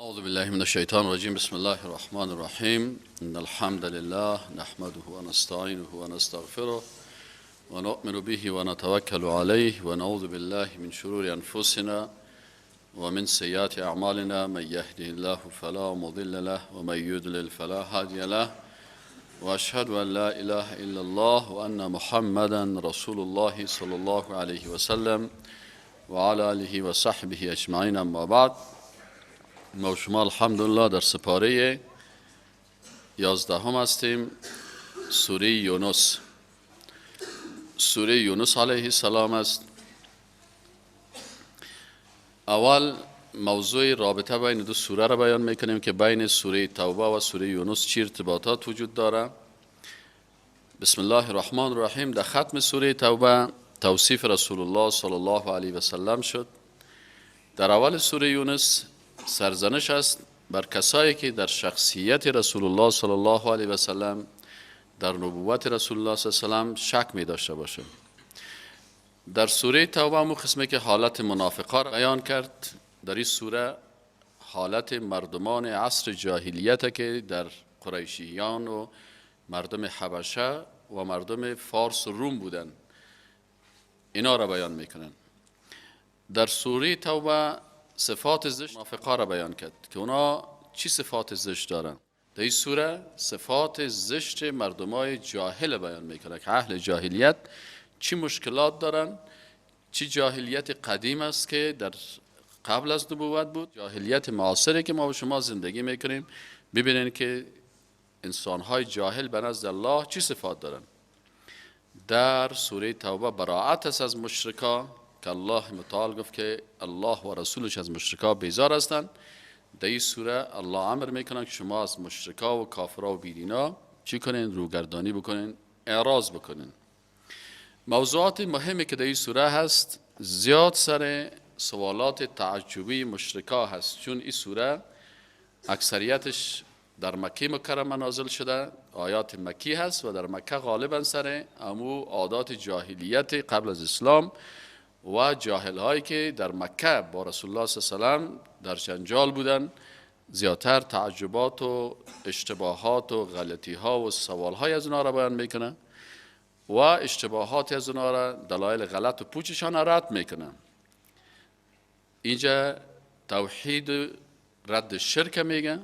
اعوذ بالله من الشیطان الرجیم. بسم الله الرحمن الرحیم. ان الحمد لله نحمده ونستعینه ونستغفره ونؤمن به ونتوکل علیه ونعوذ بالله من شرور انفسنا ومن سیئات اعمالنا. من یهده الله فلا مضل له ومن یضلل فلا هادی له. واشهد ان لا اله الا الله وان محمدا رسول الله صلی الله علیه وسلم وعلى آله وصحبه اجمعین. اما بعد، ما و شما الحمدلله در سپاره 11 هستیم، سوره یونس. سوره یونس علیه السلام است. اول موضوع رابطه بین دو سوره را بیان میکنیم که بین سوره توبه و سوره یونس چی ارتباطات وجود داره. بسم الله الرحمن الرحیم. در ختم سوره توبه توصیف رسول الله صلی الله علیه و سلم شد. در اول سوره یونس سرزنش است بر کسایی که در شخصیت رسول الله صلی الله علیه و سلم، در نبوت رسول الله صلی الله علیه و سلم شک می داشته باشه. در سوره توبه همون قسمی که حالت منافقا را بیان کرد، در این سوره حالت مردمان عصر جاهلیت که در قریشیان و مردم حبشه و مردم فارس و روم بودن، اینا را بیان میکنن. در سوره توبه صفات زشت منافقا را بیان کرد که اونا چی صفات زشت دارن. در این سوره صفات زشت مردمای جاهل بیان میکنه که اهل جاهلیت چی مشکلات دارن، چی جاهلیت قدیم است که در قبل از نبوت بود، جاهلیت معاصری که ما و شما زندگی میکنیم. ببینین که انسانهای جاهل به نزد الله چی صفات دارن. در سوره توبه براعت است از مشرکا که الله متعال گفت که الله و رسولش از مشرکا بیزار هستند. در این سوره الله امر میکنن که شما از مشرکا و کافرا و بیدینا چی کنین؟ روگردانی بکنین، اعراض بکنین. موضوعات مهمی که در این سوره هست زیاد سر سوالات تعجبی مشرکا هست، چون این سوره اکثریتش در مکه مکرمه نازل شده، آیات مکی هست و در مکه غالبا سر امو عادات جاهلیت قبل از اسلام و جاهل هایی که در مکه با رسول الله صلی الله علیه و سلم در جنجال بودن، زیادتر تعجبات و اشتباهات و غلطی ها و سوال های از اونها را بیان میکنه و اشتباهات از اونها را، دلایل غلط و پوچشان را رد میکنه. اینجا توحید رد شرک میگه،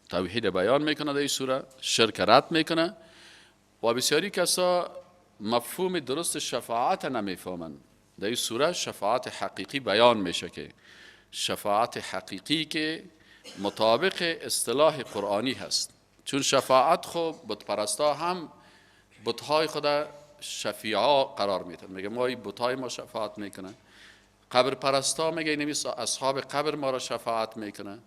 توحید بیان میکنه در این سوره، شرک رد میکنه و بسیاری کسا مفهوم درست شفاعت نمیفهمند. در این سوره شفاعت حقیقی بیان میشه که شفاعت حقیقی که مطابق اصطلاح قرآنی هست، چون شفاعت خب بت پرستا هم بتهای خود شفیعا قرار میدن، میگه ما این بتهای ما شفاعت میکنه. قبر پرستا میگه اینمی اصحاب قبر ما را شفاعت میکنه.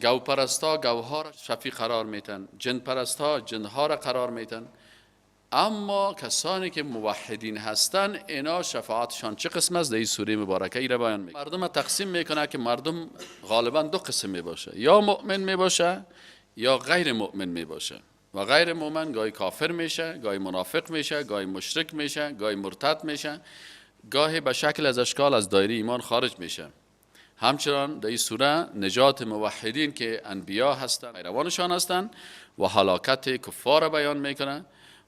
گو پرستا گوها را شفیع قرار میتن، جن پرستا جنها را قرار میتن. اما کسانی که موحدین هستن اینا شفاعتشان چه قسم است؟ در این سوره مبارکه ای را بیان میکنه. مردم تقسیم میکنه که مردم غالبا دو قسم میباشه، یا مؤمن میباشه یا غیر مؤمن میباشه. و غیر مؤمن گاهی کافر میشه، گاهی منافق میشه، گاهی مشرک میشه، گاهی مرتد میشه، گاهی به شکل از اشکال از دایره ایمان خارج میشه. همچنان در این سوره نجات موحدین که انبیا هستند، پیروانشان هستند و هلاکت کفار بیان میکنه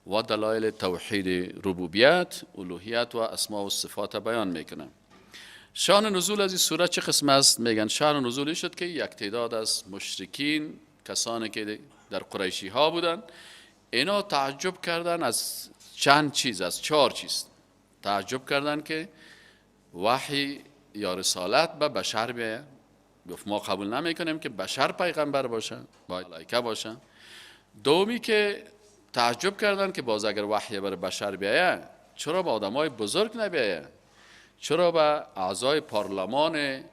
و دلایل توحید ربوبیت، الوهیت و اسماء و صفات بیان میکنه. شان نزول از این سوره چه قسم است؟ میگن شان نزول شد که یک تعداد از مشرکین، کسانی که در قریشی ها بودن، اینا تعجب کردن از چند چیز، از چهار چیز تعجب کردن که وحی یا رسالت به بشر بیاید. گفت ما قبول نمیکنیم که بشر پیغمبر باشه، باید ملائکه باشه. دومی که تعجب کردن که باز اگر وحی بر بشر بیاید چرا به آدمای بزرگ نبیاید، چرا به اعضای پارلمان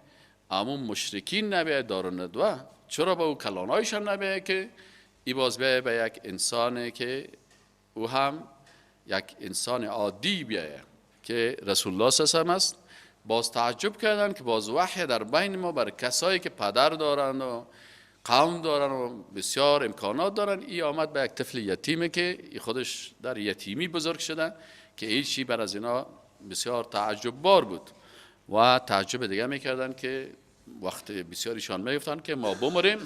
عموم مشرکین نبیاید دارالندوه، چرا به او کلانایشان نبیاید که ای باز بیاید به یک انسانی که او هم یک انسان عادی بیاید که رسول الله صلی الله علیه و سلم است. باز تعجب کردن که باز وحی در بین ما بر کسایی که پدر دارند و قوم دارن و بسیار امکانات دارن، ای آمد به یک طفل یتیمه که ای خودش در یتیمی بزرگ شده که هیچی بر از اینا بسیار تعجب بار بود. و تعجب دیگه میکردن که وقت بسیاریشان میگفتن که ما بمریم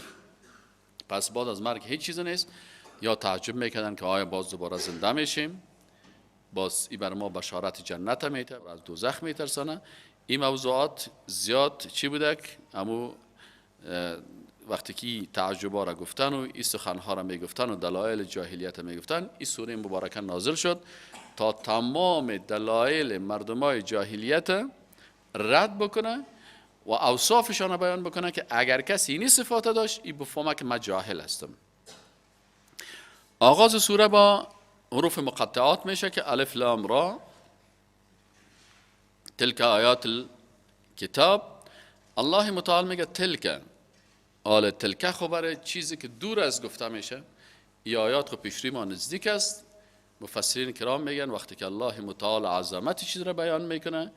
پس بعد از مرگ هیچ چیز نیست، یا تعجب میکردن که آیا باز دوباره زنده میشیم، باز ای بر ما بشارت جنت میته، از دوزخ میترسانه. این موضوعات زیاد چی بوده؟ امو وقتی که تعجبا را گفتن و این سخنها را میگفتن و دلایل جاهلیت میگفتن، این سوره مبارکه نازل شد تا تمام دلایل مردمای جاهلیت رد بکنه و اوصافشان را بیان بکنه که اگر کسی این صفات داشت این بفهمه که من جاهل هستم. آغاز سوره با حروف مقطعات میشه که الف لام را، تلک آیات الکتاب. الله متعال میگه تلک، آل تلک خبر چیزی که دور از گفته میشه، ای آیات خو پیشروی ما نزدیک است. مفسرین کرام میگن وقتی که الله متعال عظمت چیز را بیان میکنه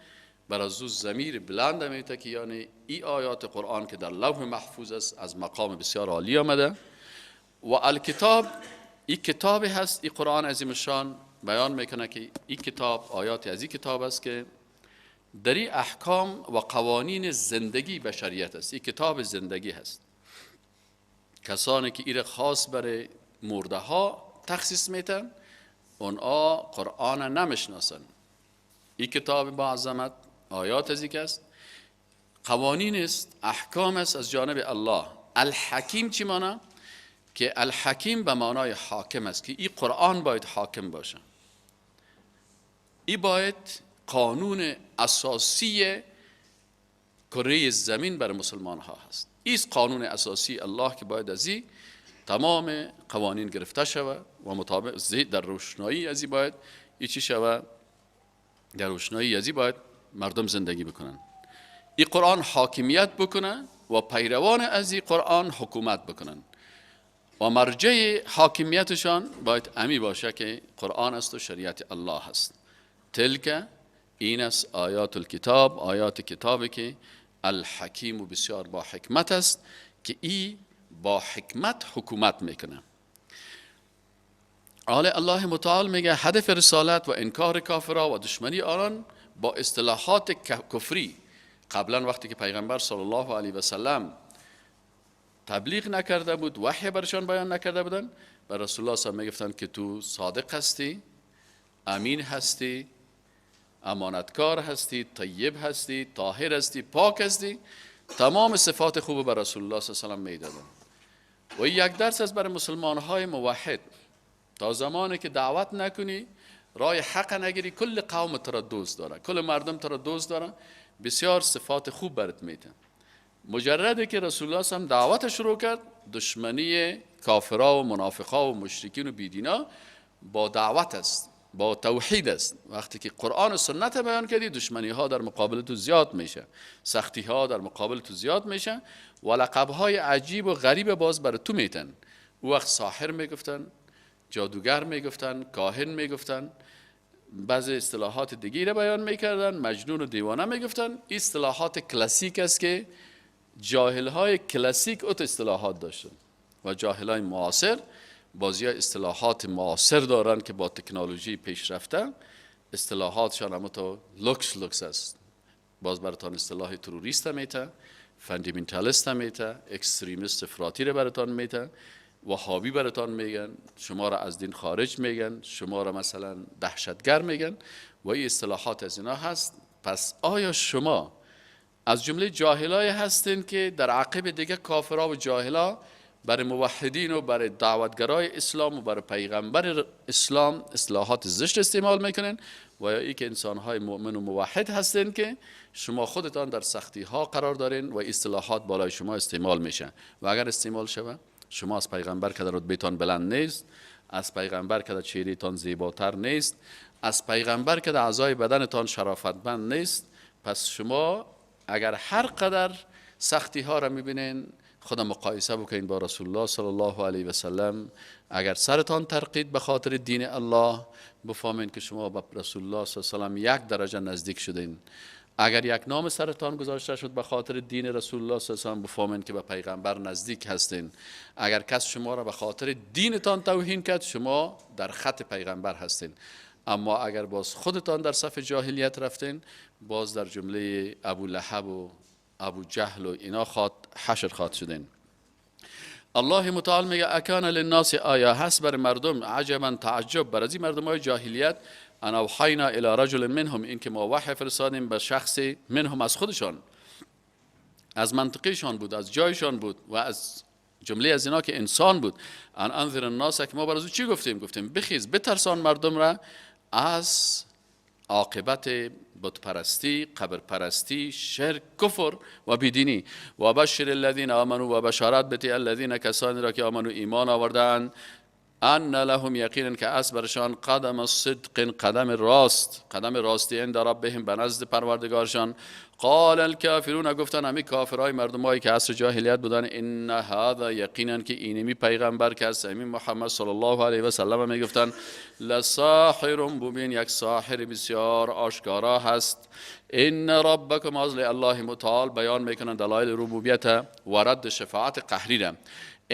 بر از او ضمیر بلند میته که یعنی ای آیات قرآن که در لوح محفوظ است از مقام بسیار عالی آمده. و الکتاب ای کتابی هست، ای قرآن عظیم شان بیان میکنه که ای کتاب آیات از این کتاب است که در این احکام و قوانین زندگی بشریت است، این کتاب زندگی هست. کسانی که ایر خاص برای مرده ها تخصیص میتن اونها قرآن نمیشناسن. این کتاب با عظمت آیات از است، قوانین است، احکام است از جانب الله. الحکیم چی مانا؟ که الحکیم به معنای حاکم است، که این قرآن باید حاکم باشه، این باید قانون اساسی کره زمین بر مسلمان ها هست. این قانون اساسی الله که باید از این تمام قوانین گرفته شود و مطابق در روشنایی از این باید ای چی شود؟ در روشنایی از این باید مردم زندگی بکنن. این قرآن حاکمیت بکنه و پیروان از این قرآن حکومت بکنن و مرجع حاکمیتشان باید امی باشه که قرآن است و شریعت الله است. تلک این است آیات الکتاب، آیات کتابی که الحکیم و بسیار با حکمت است که ای با حکمت حکومت میکنه. حال الله متعال میگه هدف رسالت و انکار کافرها و دشمنی آنان با اصطلاحات کفری. قبلا وقتی که پیغمبر صلی الله علیه و سلم تبلیغ نکرده بود، وحی برشان بیان نکرده بودن، بر رسول الله صلی الله علیه و میگفتن که تو صادق هستی، امین هستی، امانتکار هستی، طیب هستی، طاهر هستی، پاک هستی. تمام صفات خوب بر رسول الله صلی الله علیه و سلم میدادن. و یک درس از برای مسلمان های موحد، تا زمانی که دعوت نکنی، رای حق نگیری، کل قوم تو را دوست داره، کل مردم تو را دوست داره، بسیار صفات خوب برات میتن. مجرده که رسول الله صلی الله علیه و دعوت شروع کرد، دشمنی کافرا و منافقا و مشرکین و بیدینا با دعوت است، با توحید است. وقتی که قرآن و سنت بیان کردی، دشمنی ها در مقابل تو زیاد میشه، سختی ها در مقابل تو زیاد میشه و لقب های عجیب و غریب باز بر تو میتن. او وقت ساحر میگفتن، جادوگر میگفتن، کاهن میگفتن، بعض اصطلاحات دیگه را بیان میکردن، مجنون و دیوانه میگفتن. اصطلاحات کلاسیک است که جاهل های کلاسیک اوت اصطلاحات داشتن و جاهل های معاصر بازی اصطلاحات معاصر دارن که با تکنولوژی پیشرفته اصطلاحاتشان هم تو لوکس لوکس است. باز براتان اصطلاح تروریست میته، fundamentalist میته، extremist افراطی رو براتان میته، وهابی براتان میگن، شما را از دین خارج میگن، شما را مثلا دهشتگر میگن و این اصطلاحات از اینا هست. پس آیا شما از جمله جاهلای هستین که در عقب دیگه کافرا و جاهلا برای موحدین و برای دعوتگرای اسلام و برای پیغمبر اسلام اصطلاحات زشت استعمال میکنن، و یا ای که انسانهای مؤمن و موحد هستین که شما خودتان در سختی ها قرار دارین و اصطلاحات بالای شما استعمال میشه؟ و اگر استعمال شوه، شما از پیغمبر که در رتبهتان بلند نیست، از پیغمبر که در چهرهتان زیباتر نیست، از پیغمبر که در اعضای بدنتان شرافتمند نیست، پس شما اگر هر قدر سختی ها را میبینین، خدا مقایسه بکنین با رسول الله صلی الله علیه و سلم. اگر سرتان ترقید به خاطر دین الله، بفهمین که شما با رسول الله صلی الله علیه و سلم یک درجه نزدیک شدین. اگر یک نام سرتان گذاشته شد به خاطر دین رسول الله صلی الله علیه و سلم، بفهمین که به پیغمبر نزدیک هستین. اگر کس شما را به خاطر دینتان توهین کرد، شما در خط پیغمبر هستین. اما اگر باز خودتان در صف جاهلیت رفتین، باز در جمله ابو لهب و ابو جهل و اینا خواد حشر خواد شدن. الله متعال میگه اکان للناس، آیا هست بر مردم عجبا تعجب بر از این مردم های جاهلیت، ان اوحینا الی رجل منهم، این که ما وحی فرستادیم به شخص منهم از خودشان، از منطقهشان بود، از جایشان بود و از جمله از اینا که انسان بود. ان انذر الناس، که ما بر از او چی گفتیم؟ گفتیم بخیز بترسان مردم را از عاقبت بتپرستی، قبر پرستی، شرک، کفر و بیدینی. و بشر الذین آمنوا، و بشارت بتی الذین کسانی را که آمنوا ایمان آوردند، ان لهم یقینا که از برشان قدم صدق، قدم راست، قدم راستی عند ربهم به نزد پروردگارشان. قال الکافرون، گفتن همی کافرای مردمایی که عصر جاهلیت بودن، ان هذا یقینا که اینمی پیغمبر که از همین محمد صلی الله علیه و سلم میگفتن، لساحر مبین، یک ساحر بسیار آشکارا هست. ان ربکم، از الله متعال بیان میکنن دلایل ربوبیت و رد شفاعت قهری را.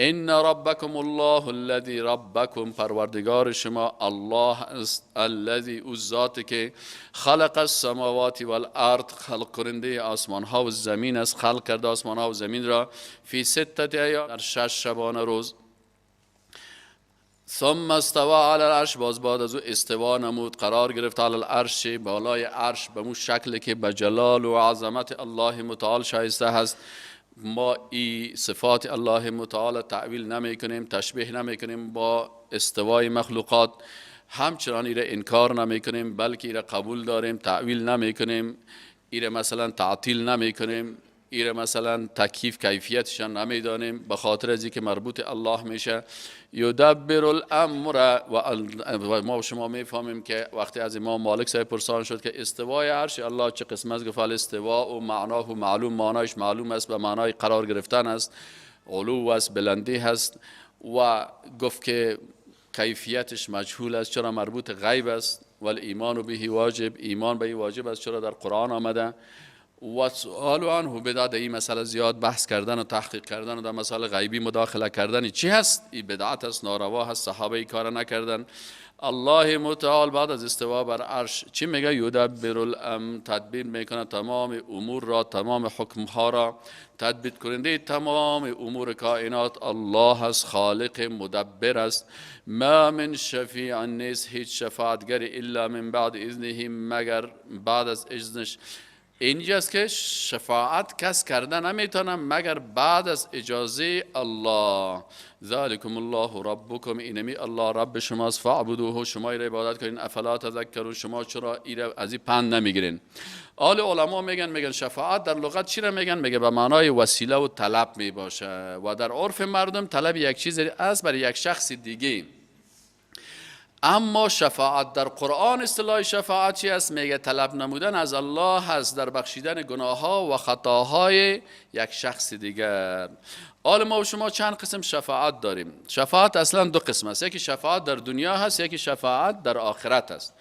ان ربکم الله الذی ربکم، پروردگار شما الله است، الذی او ذات که خلق السماوات والارض، خلق کننده آسمان ها و زمین است، خلق کرده آسمان ها و زمین را، فی سته ایام، در 6 شبانه روز. ثم استوى علی العرش، باز بعد از او استوا نمود، قرار گرفت علی العرش، بالای عرش، به مو شکل که به جلال و عظمت الله متعال شایسته هست. ما ای صفات الله متعال تعویل نمی کنیم، تشبیه نمی کنیم با استوای مخلوقات، همچنان ایره انکار نمی کنیم، بلکه ایره قبول داریم، تعویل نمی کنیم، ایره مثلا تعطیل نمی کنیم، ایره مثلا تکییف کیفیتش نمی دانیم، به خاطر از اینکه مربوط الله میشه. یدبر الامر، و ما شما میفهمیم که وقتی از امام مالک صاحب پرسان شد که استوای عرش الله چه قسم است، گفت الاستواء و معناه معلوم، معنایش معلوم است، به معنای قرار گرفتن است، علو است، بلندی هست، و گفت که کیفیتش مجهول است، چرا مربوط غیب است، والایمان به واجب، ایمان به واجب است، چرا در قرآن آمده. و سؤال عنه بدعت، این مسئله زیاد بحث کردن و تحقیق کردن و در مسئله غیبی مداخله کردن چی هست؟ این بدعت است، ناروا هست، صحابه ای کار نکردن. الله متعال بعد از استوا بر عرش چی میگه؟ یدبر الامر، تدبیر میکنه تمام امور را، تمام حکم ها را، تدبیر کننده تمام امور کائنات الله است، خالق مدبر است. ما من شفیع نیست هیچ شفاعتگر الا من بعد اذنه، مگر بعد از اذنش. اینجاست که شفاعت کس کرده نمیتونه مگر بعد از اجازه الله. ذالکم الله ربکم، اینمی الله رب شماست، فاعبدوه، شما ایره عبادت کنین، افلا تذکرون، شما چرا ایره از این پند نمیگیرین؟ آل علما میگن شفاعت در لغت چی را میگن؟ میگه به معنای وسیله و طلب میباشه، و در عرف مردم طلب یک چیز است برای یک شخص دیگه. اما شفاعت در قرآن اصطلاح شفاعت چی است؟ میگه طلب نمودن از الله هست در بخشیدن گناه ها و خطاهای یک شخص دیگر. حالا ما و شما چند قسم شفاعت داریم. شفاعت اصلا دو قسم است، یکی شفاعت در دنیا هست، یکی شفاعت در آخرت است.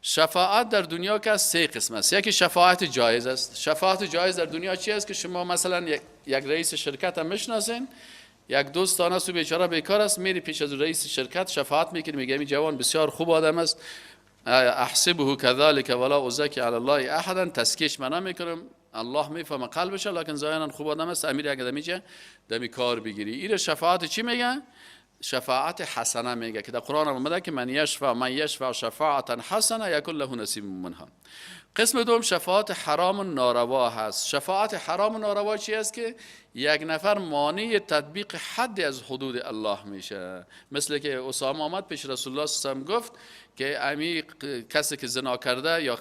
شفاعت در دنیا که سه قسم است. یکی شفاعت جایز است. شفاعت جایز در دنیا چی است؟ که شما مثلا یک رئیس شرکت هم میشناسین، یک دوستانه است و بیچاره بیکار است، میری پیش از رئیس شرکت شفاعت میکنی، میگه این جوان بسیار خوب آدم است، احسبه كذلك ولا ازکی علی الله احدا، تزکیش من نمیکنم، الله میفهمه قلبش، لکن ظاهرا خوب آدم است، امیر اگه دمیجه دمی کار بگیری. ایره شفاعت چی میگه؟ شفاعت حسنه میگه که در قرآن آمده که من یشفع من یشفع شفاعتا حسنه یکن له نصیب منها. قسم دوم شفاعت حرام و ناروا هست. شفاعت حرام و ناروا چی است؟ که یک نفر مانع تطبیق حد از حدود الله میشه. مثل که اسامه آمد پیش رسول الله صلی الله علیه و گفت که امی کسی که زنا کرده یا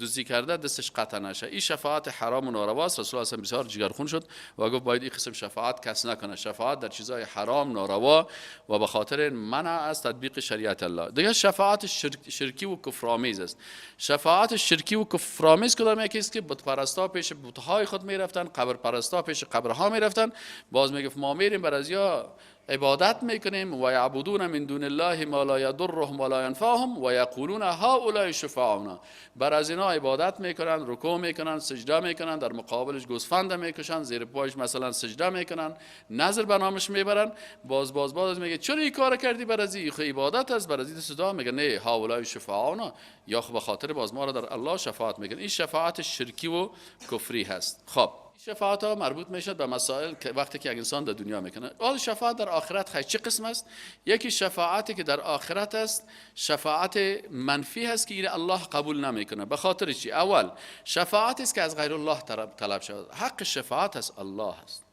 دزدی کرده دستش قطع نشه. این شفاعت حرام و ناروا است. رسول الله صلی الله علیه و بسیار جگرخون شد و گفت باید این قسم شفاعت کس نکنه. شفاعت در چیزهای حرام ناروا و به خاطر منع از تطبیق شریعت الله. دیگه شفاعت شرکی و کفرآمیز است. شفاعت شرکی و کفرآمیز کدام یکی است؟ که بت پرستا پیش بت‌های خود میرفتن، قبر پرستا پیش قبرها میرفتن، باز میگفت ما میریم بر از یا عبادت میکنیم، و یعبدون من دون الله ما لا یضرهم ولا ینفعهم و یقولون هؤلاء شفعاؤنا. بر از اینا عبادت میکنن، رکوع میکنن، سجده میکنن، در مقابلش گوسفند میکشن، زیر پایش مثلا سجده میکنن، نذر به نامش میبرن. باز باز باز میگه چرا این کار کردی؟ بر از این عبادت است، بر از این صدا میگه نه هؤلاء شفعاؤنا، یا خب به خاطر باز ما را در الله شفاعت میکنن. این شفاعت شرکی و کفری هست. خب شفاعت ها مربوط میشد به مسائل که وقتی که یک انسان در دنیا میکنه. حال شفاعت در آخرت خیلی چه قسم است؟ یکی شفاعتی که در آخرت است، شفاعت منفی هست که این الله قبول نمیکنه. به خاطر چی؟ اول شفاعت است که از غیر الله طلب شود. حق شفاعت از الله است.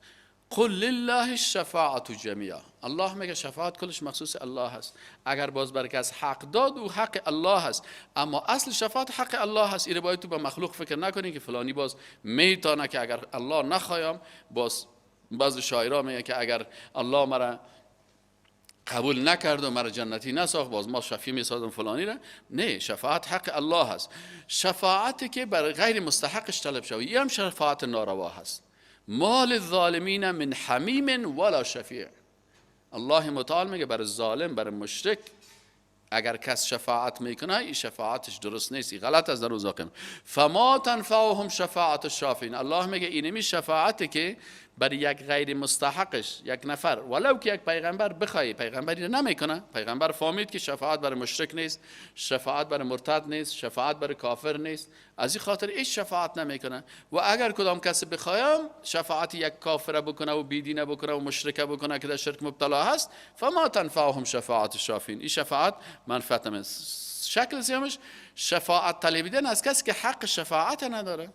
قل لله الشفاعت جمیعا. الله میگه شفاعت کلش مخصوص الله هست. اگر باز بر کس حق داد او حق الله هست، اما اصل شفاعت حق الله هست. اینو باید تو به مخلوق فکر نکنی که فلانی باز میتونه که اگر الله نخوایم، باز بعض شاعرها میگه که اگر الله مرا قبول نکرد و مرا جنتی نساخت باز ما شفیع میسازم فلانی را. نه، شفاعت حق الله هست. شفاعتی که بر غیر مستحقش طلب شود، این هم شفاعت ناروا هست. ما للظالمین من حمیم ولا شفیع. الله متعال میگه بر ظالم، بر مشرک اگر کس شفاعت میکنه این شفاعتش درست نیست، این غلط است در روز قیامت. فما تنفعهم شفاعت الشافعین. الله میگه اینمی شفاعتی که بر یک غیر مستحقش، یک نفر ولو که یک پیغمبر بخوای، پیغمبر اینو نمیکنه. پیغمبر فهمید که شفاعت بر مشرک نیست، شفاعت بر مرتد نیست، شفاعت بر کافر نیست، از این خاطر هیچ شفاعت نمیکنه. و اگر کدام کسی بخوایم شفاعت یک کافر بکنه و بیدینه بکنه و مشرک بکنه که در شرک مبتلا هست، فما تنفعهم شفاعت الشافعین. این شفاعت منفعت نمیست. شکل سیامش شفاعت طلبیدن از کسی که حق شفاعت نداره.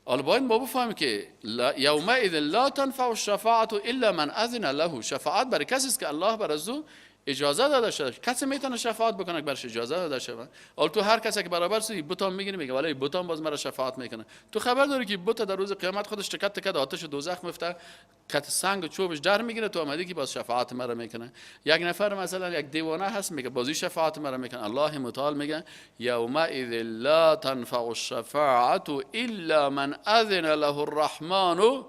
حالا باید ما بفهمیم که یومئذ لا تنفع الشفاعت الا من اذن له. شفاعت برای کسی است که الله بر از او اجازه داده شده. کسی میتونه شفاعت بکنه که برش اجازه داده شود. حالا تو هر کسی که برابر سی بتان میگیری، میگه ولی بتان باز مرا شفاعت میکنه. تو خبر داری که بت در روز قیامت خودش تکت تکت آتش دوزخ میفته، کت سنگ و چوبش در میگیره، تو آمدی که باز شفاعت مرا میکنه. یک نفر مثلا یک دیوانه هست میگه بازی شفاعت مرا میکنه. الله متعال میگه یومئذ لا تنفع الشفاعت الا من اذن له الرحمن.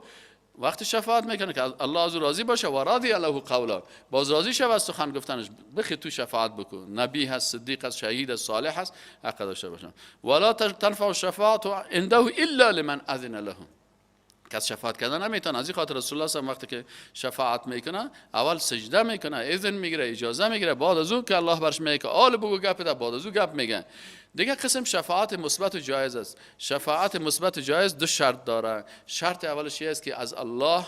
وقتی شفاعت میکنه که الله از او راضی باشه و راضی له قولا، باز راضی شوه از سخن گفتنش، بخی تو شفاعت بکن. نبی هست، صدیق هست، شهید هست، صالح هست، حق داشته باشه. ولا تنفع الشفاعت عنده الا لمن اذن له. کس شفاعت کردن نمیتونه. از این خاطر رسول الله صلی وقتی که شفاعت میکنه اول سجده میکنه، اذن میگیره، اجازه میگیره، بعد از او که الله برش میگه که آل بگو گپ ده، بعد از او گپ میگه. دیگه قسم شفاعت مثبت و جایز است. شفاعت مثبت و جایز دو شرط داره. شرط اولش است که از الله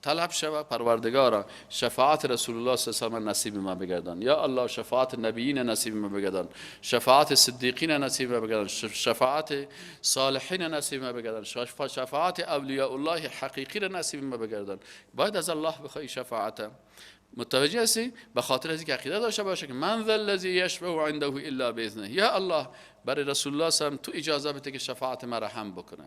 طلب شوه، پروردگارا شفاعت رسول الله صلی الله علیه و نصیب ما بگردان، یا الله شفاعت نبیین نصیب ما بگردان، شفاعت صدیقین نصیب ما بگردان، شفاعت صالحین نصیب ما بگردان، شفاعت اولیاء الله حقیقی را نصیب ما بگردان. باید از الله بخوای شفاعت. متوجه هستی؟ به خاطر از اینکه عقیده داشته باشه که من ذا الذی یشفع عنده الا باذنه. یا الله برای رسول الله صلی الله علیه و تو اجازه بده که شفاعت مرا هم بکنه،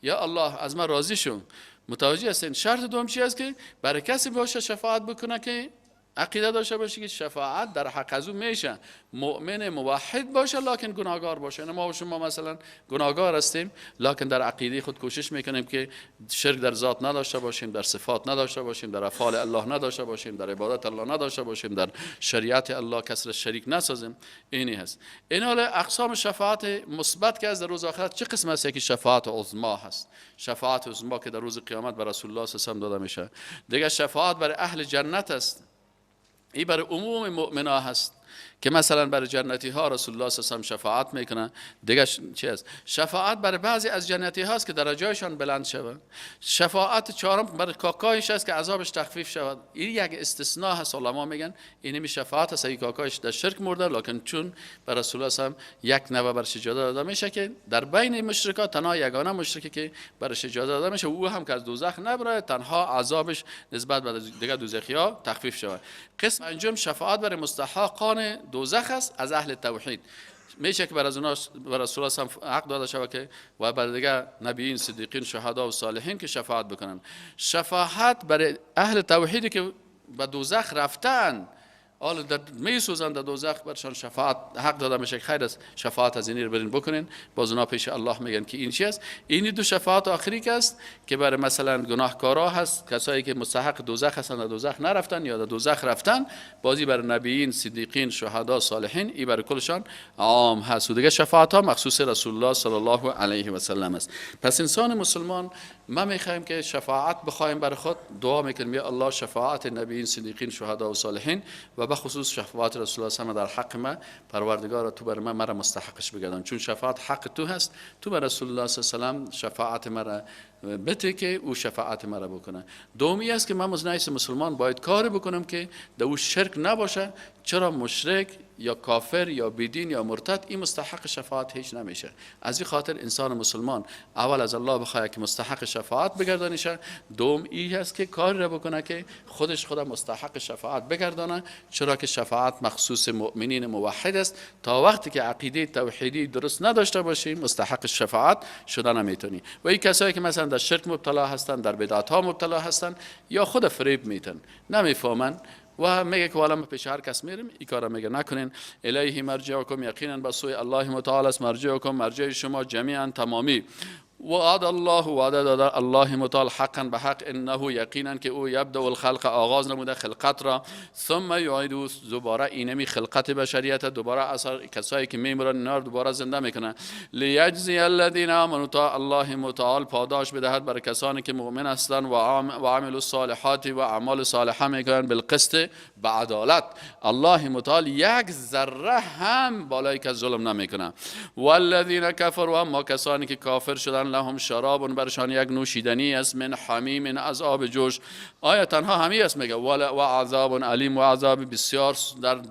یا الله از من راضی شو. متوجه هستین؟ شرط دوم چی است؟ که برای کسی باشه شفاعت بکنه که عقیده داشته باشه که شفاعت در حق از او میشه، مؤمن موحد باشه لکن گناهگار باشه. ما و شما مثلا گناهگار هستیم لکن در عقیده خود کوشش میکنیم که شرک در ذات نداشته باشیم، در صفات نداشته باشیم، در افعال الله نداشته باشیم، در عبادت الله نداشته باشیم، در شریعت الله کس را شریک نسازیم. اینی هست. این حال اقسام شفاعت مثبت که از در روز آخرت چه قسم است؟ یکی شفاعت عظما هست. شفاعت عظما که در روز قیامت بر رسول الله صلی الله علیه و داده میشه. دیگه شفاعت برای اهل جنت است. این برای عموم مؤمنا هست که مثلا برای جنتی ها رسول الله صلی الله علیه و شفاعت میکنه. دیگه چی است؟ شفاعت برای بعضی از جنتی هاست که درجایشان بلند شود. شفاعت چهارم برای کاکایش است که عذابش تخفیف شود. این یک استثناء هست. علما میگن اینمی شفاعت است، این کاکایش در شرک مرده لکن چون بر رسول الله صلی الله علیه و یک نوع برش اجازه داده میشه که در بین مشرکا تنها یگانه مشرکی که برش اجازه داده میشه او هم که از دوزخ نبره، تنها عذابش نسبت به دیگه دوزخیا تخفیف شود. قسم پنجم شفاعت برای مستحقان دوزخ است از اهل توحید. میشه که بر از اونا بر رسول الله حق داده شود که و بر دیگه نبیین، صدیقین، شهدا و صالحین که شفاعت بکنن. شفاعت برای اهل توحیدی که به دوزخ رفتن، حالا در میسوزند در دوزخ، برشان شفاعت حق داده میشه که خیر است شفاعت از اینی رو برین بکنین. باز اونا پیش الله میگن که این چی است. اینی دو شفاعت آخری که است که برای مثلا گناهکارا هست، کسایی که مستحق دوزخ هستند در دوزخ نرفتن یا در دوزخ رفتن، بازی برای نبیین، صدیقین، شهدا، صالحین، ای برای کلشان عام هست. و دیگه شفاعت ها مخصوص رسول الله صلی الله علیه و سلم است. پس انسان مسلمان ما میخوایم که شفاعت بخوایم برای خود، دعا میکنیم یا الله شفاعت نبیین، صدیقین، شهدا و صالحین و و بخصوص شفاعت رسول الله صلی در حق ما، پروردگار تو بر من مرا مستحقش بگردان، چون شفاعت حق تو هست، تو بر رسول الله صلی الله علیه و سلم شفاعت مرا بده که او شفاعت مرا بکنه. دومی است که من از مسلمان باید کار بکنم که در او شرک نباشه، چرا مشرک یا کافر یا بیدین یا مرتد این مستحق شفاعت هیچ نمیشه. از این خاطر انسان مسلمان اول از الله بخواد که مستحق شفاعت بگردانیشه، دوم این هست که کار را بکنه که خودش خدا مستحق شفاعت بگردانه، چرا که شفاعت مخصوص مؤمنین موحد است. تا وقتی که عقیده توحیدی درست نداشته باشی مستحق شفاعت شده نمیتونی. و این کسایی که مثلا در شرک مبتلا هستن، در بدعت ها مبتلا هستن، یا خود فریب میتن، نمیفهمن و میگه که والا ما پیش هر کس میریم، این کارا میگه نکنین. الیه مرجعکم، یقینا به سوی الله متعال است مرجعکم، مرجع شما جمیعا تمامی. وعد الله، وعده داده الله متعال حقا به حق، انه یقینا که او یبدأ الخلق آغاز نموده خلقت را، ثم یعید دوباره اینمی خلقت بشریت دوباره اثر کسایی که میمرن اینا دوباره زنده میکنه. لیجزی الذین آمنوا، تا الله متعال پاداش بدهد بر کسانی که مؤمن هستند و عملوا الصالحات و اعمال صالحه میکنن، بالقسط به عدالت. الله متعال یک ذره هم بالای کس ظلم نمیکنه. والذین کفروا، اما کسانی که کافر شدن، لهم شراب، برشان یک نوشیدنی است، من حمیم از آب جوش. آیا تنها همی است؟ میگه و عذاب علیم، و عذاب بسیار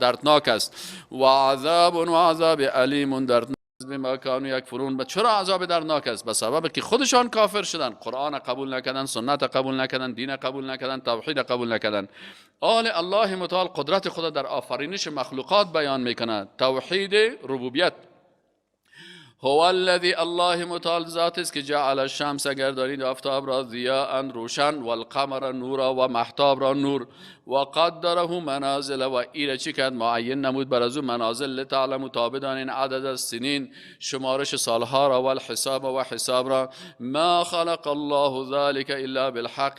دردناک است. و عذاب و عذاب علیم دردناک بما کانوا یکفرون. چرا عذاب دردناک است؟ به سبب که خودشان کافر شدن، قرآن قبول نکردن، سنت قبول نکردن، دین قبول نکردن، توحید قبول نکردن. آل الله متعال قدرت خود در آفرینش مخلوقات بیان میکنه، توحید ربوبیت. هو الذی، الله متعال ذات است که جعل الشمس گردانید آفتاب را ضیاء روشن، والقمر نورا و مهتاب را نور، و قدره منازل و ایره چی کرد؟ معین نمود بر از او منازل، لتعلموا تا بدانین عدد السنین شمارش سالها را، والحساب و حساب را. ما خلق الله ذلك الا بالحق،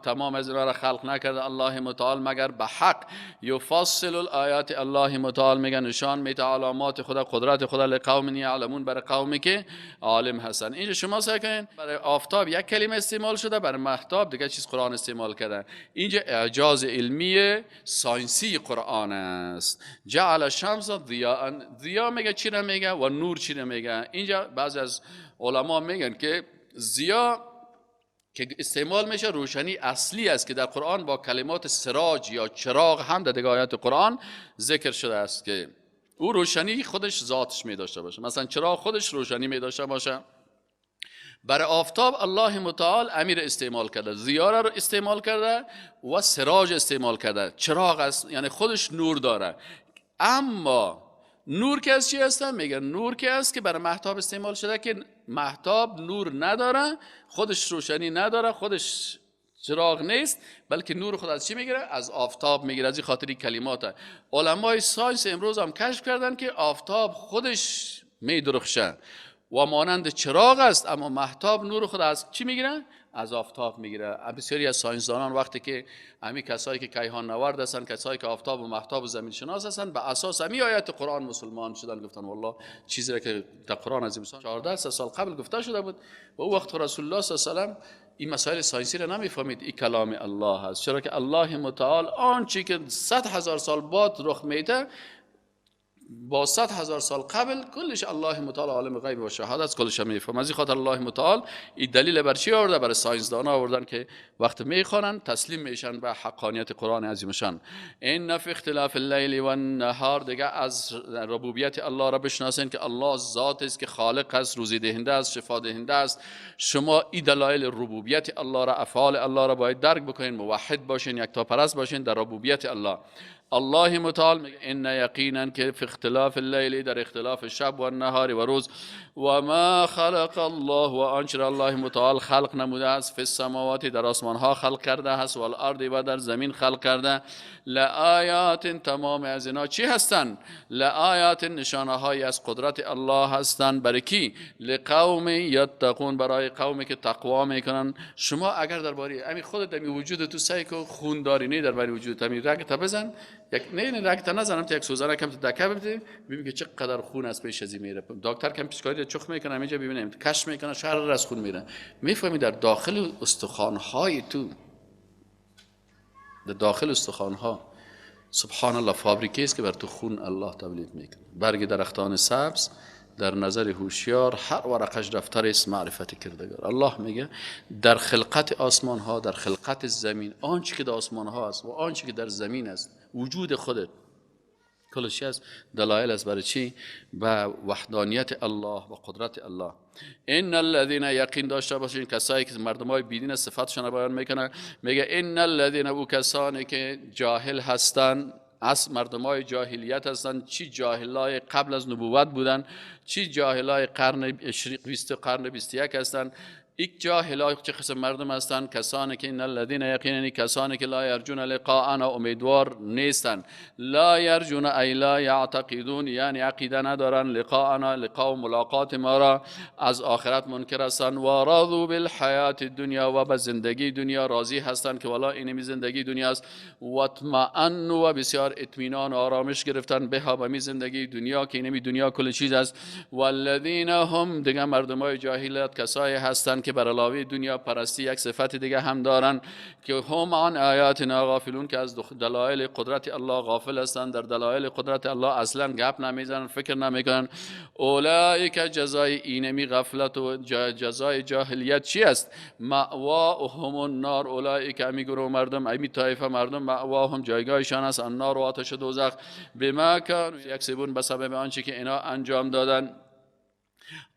تمام از را خلق نکرده الله متعال مگر به حق. یفصل الآیات، الله متعال میگه نشان میده علامات خدا، قدرت خدا، لقوم یعلمون، برای قومی که عالم هستن. اینجا شما سعی کنین برای آفتاب یک کلمه استعمال شده، برای مهتاب دیگه چیز قرآن استعمال کرده. اینجا اعجاز علمی science ی قرآن است. جعل الشمس ضیاء، ضیا میگه چی را میگه و نور چی را میگه. اینجا بعضی از علما میگن که ضیا که استعمال میشه روشنی اصلی است که در قرآن با کلمات سراج یا چراغ هم در دیگه آیات قرآن ذکر شده است که او روشنی خودش ذاتش می داشته باشه. مثلا چراغ خودش روشنی می داشته باشه. برای آفتاب الله متعال امیر استعمال کرده، زیاره رو استعمال کرده و سراج استعمال کرده، چراغ است، یعنی خودش نور داره. اما نور که از چی هستن؟ میگه نور که است که برای مهتاب استعمال شده که مهتاب نور نداره، خودش روشنی نداره، خودش چراغ نیست، بلکه نور خود از چی میگیره؟ از آفتاب میگیره. از این خاطری کلمات علمای science امروز هم کشف کردن که آفتاب خودش میدرخشه و مانند چراغ است، اما مهتاب نور خود از چی میگیره؟ از آفتاب میگیره. بسیاری از science دانان وقتی که همین کسایی که کیهان نورد هستن، کسایی که آفتاب و مهتاب و زمین شناس هستن، به اساس همین آیات قرآن مسلمان شدن، گفتن والله چیزی که در قرآن از 14 سال قبل گفته شده بود و او وقت رسول الله صلی الله علیه و سلم این مسائل science ی را نمیفهمید، این کلام الله هست. چرا که الله متعال آنچه که 100,000 سال بعد رخ میده، با 100,000 سال قبل کلش الله متعال عالم غیب و شهادت کلش میفهمه. از این خاطر الله متعال این دلیل بر چی آورده؟ برای science دانا آوردن که وقت میخوانن تسلیم میشن به حقانیت قرآن عظیمشان. ان فی اختلاف اللیل و النهار، دیگه از ربوبیت الله را بشناسین که الله ذات است که خالق است، روزی دهنده است، شفا دهنده است. شما این دلایل ربوبیت الله را، افعال الله را باید درک بکنین، موحد باشین، یکتاپرست باشین در ربوبیت الله. الله متعال میگه ان یقینا که فی اختلاف اللیل، در اختلاف شب و نهار و روز، و ما خلق الله، و آنچه را الله متعال خلق نموده است، فی السماوات، در آسمان ها خلق کرده است، و الارض، و در زمین خلق کرده، لآیات، تمام از اینا چی هستند؟ لآیات، نشانه های از قدرت الله هستند. برای کی؟ لقوم یتقون، برای قومی که تقوا میکنن. شما اگر درباره همین خودت همین وجود تو سعی کن خون داری نه درباره وجود همین رگ تا بزن، یک نه رگ تا نزنم تا یک سوزن کم تا دکه بده، ببین که چقدر خون از پیش از میره. دکتر کم پیشکاری چخ میکنه اینجا، ببینیم کش میکنه، شهر از خون میره. میفهمی در داخل استخوان‌های تو، در داخل استخوان‌ها سبحان الله، فابریکه است که بر تو خون الله تولید میکنه. برگ درختان سبز در نظر هوشیار، هر ورقش دفتر است معرفت کردگار. الله میگه در خلقت آسمان ها، در خلقت زمین، آنچه که در آسمان ها است و آنچه که در زمین است، وجود خودت کلش است دلایل است برای چی؟ به وحدانیت الله و قدرت الله. ان الذين یقین داشته باشین کسایی که مردمای بیدین صفاتشون بیان میکنن، میگه ان الذين، او کسانی که جاهل هستند، از مردمای جاهلیت هستند، چی جاهلای قبل از نبوت بودن، چی جاهلای قرن 20 قرن 21 هستند. یک جاهلای چه قسم مردم هستند؟ کسانی که ان الذين یقینا کسانی که لا یرجون لقاءنا، امیدوار نیستند. لا یرجون ای لا یعتقدون، یعنی عقیده ندارن، لقاءنا، لقاء و ملاقات ما را از آخرت منکر هستند. و رضوا بالحیات الدنیا، و به زندگی دنیا راضی هستند که والا اینمی زندگی دنیا است. و اطمئنوا، و بسیار اطمینان و آرامش گرفتن بها، به می زندگی دنیا که اینمی دنیا کل چیز است. والذین هم، دیگه مردمای جاهلیت کسایی هستند که بر علاوه دنیا پرستی یک صفت دیگه هم دارن که هم عن آیاتنا غافلون، که از دلایل قدرت الله غافل هستند، در دلایل قدرت الله اصلا گپ نمیزنن، فکر نمیکنن. اولئک جزای اینمی غفلت و جزای جاهلیت چی است؟ مأواهم النار. اولئک امی گروه مردم، امی طایفه مردم، مأواهم جایگاهشان است النار و آتش دوزخ، بما کانوا یکسبون، به سبب آنچه که اینا انجام دادن.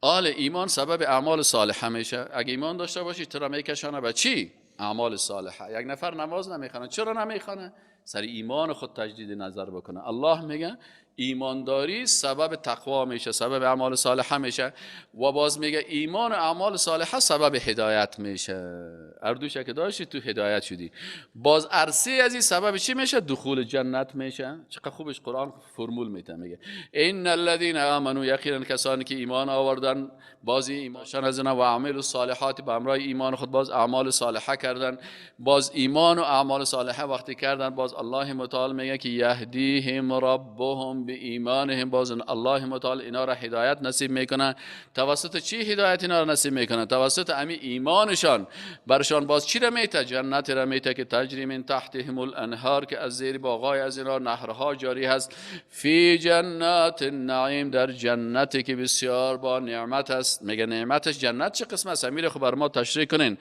آل ایمان سبب اعمال صالحه میشه. اگه ایمان داشته باشی تو را میکشانه به چی؟ اعمال صالحه. یک نفر نماز نمیخونه، چرا نمیخونه؟ سر ایمان خود تجدید نظر بکنه. الله میگه ایمانداری سبب تقوا میشه، سبب اعمال صالحه میشه، و باز میگه ایمان و اعمال صالحه سبب هدایت میشه. اردوش که داشتی تو هدایت شدی. باز عرصه از این سبب چی میشه؟ دخول جنت میشه. چقدر خوبش قرآن فرمول میده، میگه ان الذين امنوا، یقینا کسانی که ایمان آوردن، باز ایمانشان از اینا و عملوا الصالحات، به همراه ایمان خود باز اعمال صالحه کردن، باز ایمان و اعمال صالحه وقتی کردن، باز الله متعال میگه که یهدیهم ربهم به ایمانهم، باز الله متعال اینا را هدایت نصیب میکنه. توسط چی هدایت اینا را نصیب میکنه؟ توسط امی ایمانشان. برشان باز چی را میته؟ جنت را میته که تجری من تحتهم الانهار، که از زیر باغای از اینا نهرها جاری هست. فی جنات النعیم، در جنتی که بسیار با نعمت است. میگه نعمتش جنت چه قسم است؟ امیر خب بر ما تشریح کنین.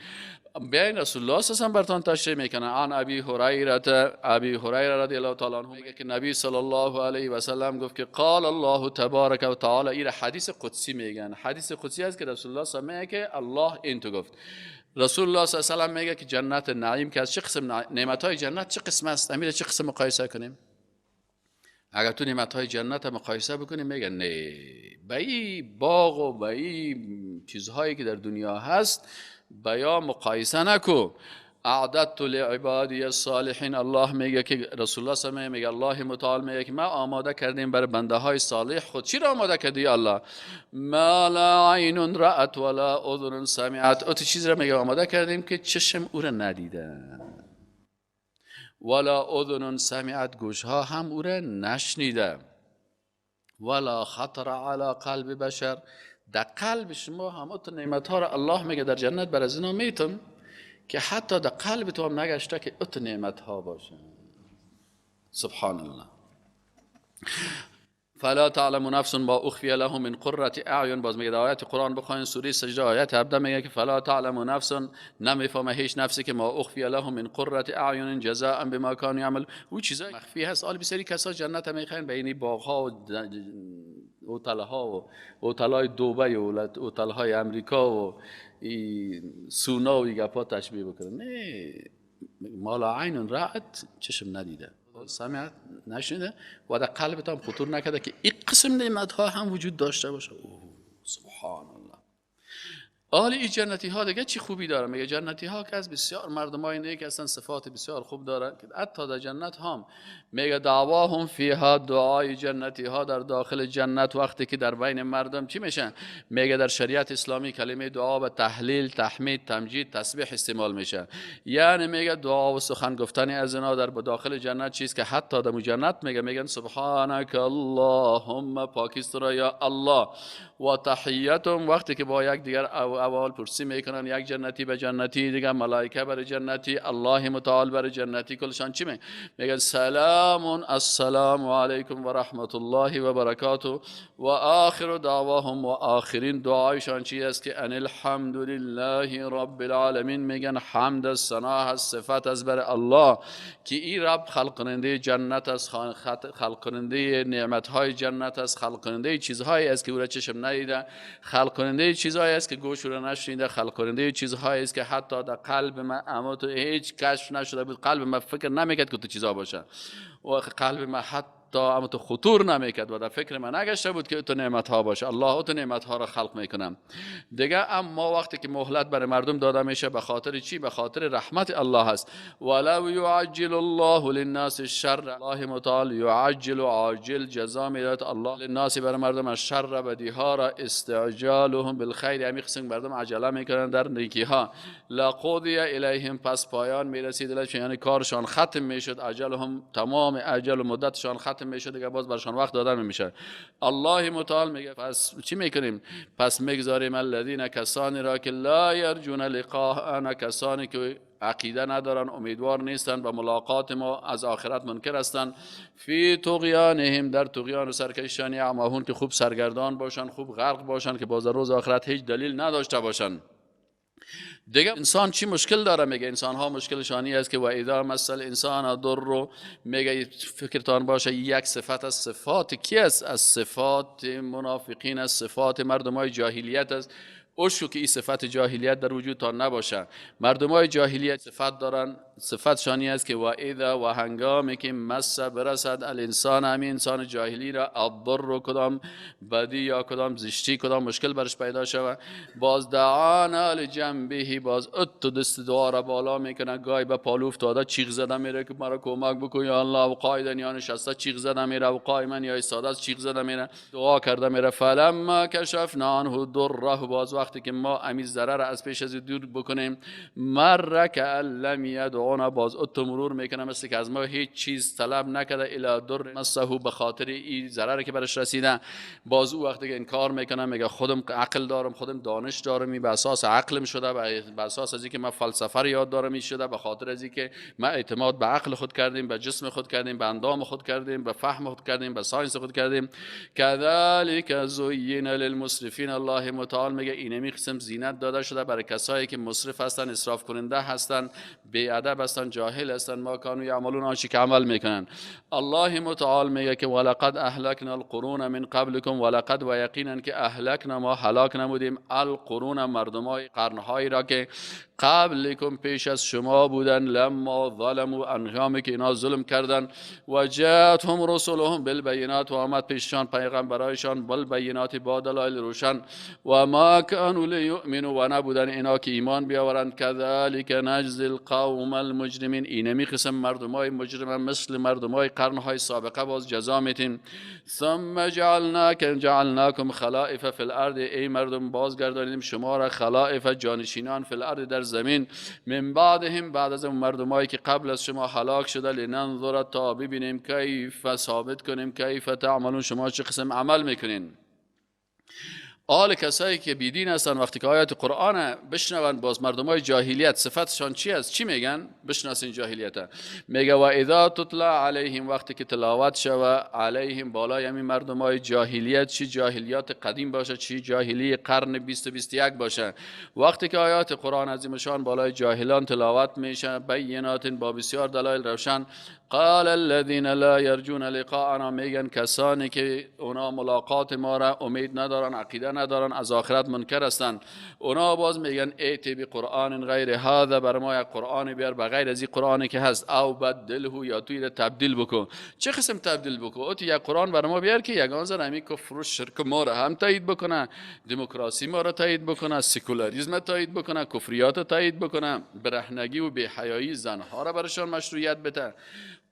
بیاین رسول الله صلی الله علیه و براتون تشریح میکنه. عن ابی هریره، ابی هریره رضی الله تعالی عنه میگه که نبی صلی الله علیه و سلم گفت که قال الله تبارک و تعالی. این حدیث قدسی میگن، حدیث قدسی است که رسول الله صلی الله علیه و میگه که الله این تو گفت. رسول الله صلی الله علیه و سلم میگه که جنت نعیم که از چه قسم نعمت های جنت چه قسم است؟ امیر چه قسم مقایسه کنیم؟ اگر تو نعمت های جنت مقایسه بکنیم میگن نه، به این باغ و به این چیزهایی که در دنیا هست بیا مقایسه نکو. اعددت لعبادی الصالحین، الله میگه که رسول الله صلی الله علیه و میگه الله متعال میگه که ما آماده کردیم برای بنده های صالح خود. چی را آماده کردی الله؟ ما لا عین رأت ولا اذن سمعت. او چیز را میگه آماده کردیم که چشم او را ندیده، ولا اذن سمعت، گوش ها هم او را نشنیده، ولا خطر علی قلب بشر، در قلب شما هم تو نعمت ها را الله میگه در جنت بر از اینا میتم که حتی در قلب تو هم نگشته که ات نعمت ها باشه. سبحان الله. فلا تعلم نفس ما اخفی لهم من قرة اعین. باز میگه در آیت قرآن بخواین سوره سجده آیت 17 میگه که فلا تعلم نفس، نمیفهمه هیچ نفسی که ما اخفی لهم من قرة اعین جزاء بما كانوا يعملون. او چیزای مخفی هست. آل بسیاری کسا جنت میخواین به این باغ ها و هتل ها و هتل دبی و هتل های امریکا و سونا و گپا تشبیه بکنن. نه، ما لا عین رأت، چشم ندیده، سمعت نشنیده و در قلبت هم خطور نکرده که این قسم نعمت ها هم وجود داشته باشه. اوه سبحان الله. آل این جنتی ها دیگه چی خوبی داره؟ میگه جنتی ها که از بسیار مردمای نیک هستن، صفات بسیار خوب دارن که حتی در جنت هم میگه دعواهم فیها، دعای جنتی ها در داخل جنت وقتی که در بین مردم چی میشن؟ میگه در شریعت اسلامی کلمه دعا به تحلیل، تحمید، تمجید، تسبیح استعمال میشه. یعنی میگه دعا و سخن گفتن از اینا در داخل جنت چیز که حتی در جنت میگه میگن سبحانک اللهم، پاکیست را یا الله، و تحیتهم، وقتی که با یک دیگر اول پرسی میکنن، یک جنتی به جنتی دیگه، ملائکه بر جنتی، الله متعال بر جنتی، کلشان چی میگن؟ سلام السلام علیکم و رحمت الله و برکاته. و آخر دعواهم و آخرین دعایشان چی است؟ که ان الحمد لله رب العالمین. میگن حمد از ثنا از صفت از بر الله که این رب خلق کننده جنت است، خلق کننده نعمت های جنت است، خلق کننده چیزهایی است که او را چشم ندیده، خلق کننده چیزهایی است که گوش او را نشنیده، خلق کننده چیزهایی است که حتی در قلب من اما تو هیچ کشف نشده بود، قلب من فکر نمیکرد که تو چیزها باشه و قلب من حتی اما تو خطور نمیکرد و در فکر من نگشته بود که تو نعمت ها باشه. الله تو نعمت ها را خلق میکنم دیگه. اما وقتی که مهلت برای مردم داده میشه به خاطر چی؟ به خاطر رحمت الله هست. ولو یعجل الله للناس الشر، الله متعال یعجل و عاجل جزا میداد الله للناس برای مردم الشر بدی ها را، استعجالهم بالخیر، همین قسم مردم عجله میکنن در نیکی ها. لقضی الیهم، پس پایان میرسید، یعنی کارشان ختم میشد، اجلهم تمام اجل و مدتشان ختم میشه دیگه، باز برشان وقت دادن میشه. الله متعال میگه پس چی میکنیم؟ پس میگذاریم الذین، کسانی را که لا یرجون لقاءنا، کسانی که عقیده ندارن، امیدوار نیستن و ملاقات ما از آخرت منکر هستند، فی طغیانهم، در طغیان و سرکشیشان، یعمهون، که خوب سرگردان باشن، خوب غرق باشن، که باز روز آخرت هیچ دلیل نداشته باشن. دیگه انسان چی مشکل داره؟ میگه انسان ها مشکلشانی است که و اذا مس الانسان ضر، میگه فکرتان باشه یک صفت از صفات کی است؟ از صفات منافقین، از صفات مردم های جاهلیت است. اوشو که این صفت جاهلیت در وجودتان نباشه. مردم های جاهلیت صفت دارن، صفت شانی است که و اذا، و هنگامی که مس برسد الانسان، همین انسان جاهلی را، الضر، کدام بدی یا کدام زشتی، کدام مشکل برش پیدا شود، باز دعانا لجنبه، باز ات دست دعا را بالا میکنه، گاهی به پالو افتاده چیغ زده میره که مرا کمک بکن یا الله، و قاعدا یا نشسته چیغ زده میره، و قائما یا ایستاده چیغ زده میره، دعا کرده میره. فلما کشفنا عنه ضره، باز وقتی که ما امی ضرر از پیش از دور بکنیم، مر کأن لم یدعونا، باز ات مرور میکنه مثل که از ما هیچ چیز طلب نکرده، الی در مسه، به خاطر این ضرر که برش رسیده. باز او وقتی که انکار میکنه میگه خودم عقل دارم، خودم دانش دارم، به اساس عقلم شده، به اساس از اینکه من فلسفه رو یاد دارم شده، به خاطر از اینکه ما اعتماد به عقل خود کردیم، به جسم خود کردیم، به اندام خود کردیم، به فهم خود کردیم، به science خود کردیم. کذالک زین للمسرفین، الله متعال میگه اینمی قسم زینت داده شده برای کسایی که مسرف هستن، اسراف کننده هستن، بی ادب هستن، جاهل هستن، ما کانوا یعملون، آنچه که عمل میکنن. الله متعال میگه که ولقد اهلکنا القرون من قبلکم، ولقد و یقینا که اهلکنا، ما هلاک نمودیم، القرون، مردمای قرنهایی را که قبلکم پیش از شما بودن، لما ظلموا، انجامی که اینا ظلم کردن، و جاءتهم رسلهم بالبینات، و آمد پیششان پیغمبرایشان بالبینات، با دلایل روشن، و ما كانوا لیؤمنوا، و نبودن اینا که ایمان بیاورند. کذالک نجزی القوم المجرمین، اینمی قسم مردمای مجرم مثل مردمای قرنهای سابقه باز جزا میتیم. ثم جعلناکم خلائف فی الارض، ای مردم بازگردانیم شما را خلائف، جانشینان، فی الارض، در زمین، من بعدهم، بعد از اون مردمایی که قبل از شما هلاک شده، لننظر، تا ببینیم، کیف، ثابت کنیم، کیف تعملون، شما چه قسم عمل میکنین. آل کسایی که بیدین هستن وقتی که آیات قرآن بشنون، باز مردمای جاهلیت صفتشان چی است؟ چی میگن؟ بشناسین جاهلیت. میگه و اذا تطلع علیهم، وقتی که تلاوت شوه، علیهم، بالای همین مردمای جاهلیت، چی جاهلیات قدیم باشه، چی جاهلی قرن 20 و 21 باشه، وقتی که آیات قرآن عظیمشان بالای جاهلان تلاوت میشه، بینات، با بسیار دلایل روشن، قال الذين لا يرجون لقاءنا، میگن کسانی که اونا ملاقات ما را امید ندارن، عقیده ندارن، از آخرت منکر هستند، اونا باز میگن ائتی بقرآن غیر هذا، بر ما یک قرآن بیار بغیر از این قرآنی که هست، او بدله، یا توی تبدیل بکن. چه قسم تبدیل بکن؟ او یک قرآن بر ما بیار که یگان زن همین کفر و شرک ما را هم تایید بکنه، دموکراسی ما را تایید بکنه، سکولاریسم تایید بکنه، کفریات تایید بکنه، برهنگی و بی‌حیایی زنها را برشان مشروعیت بده.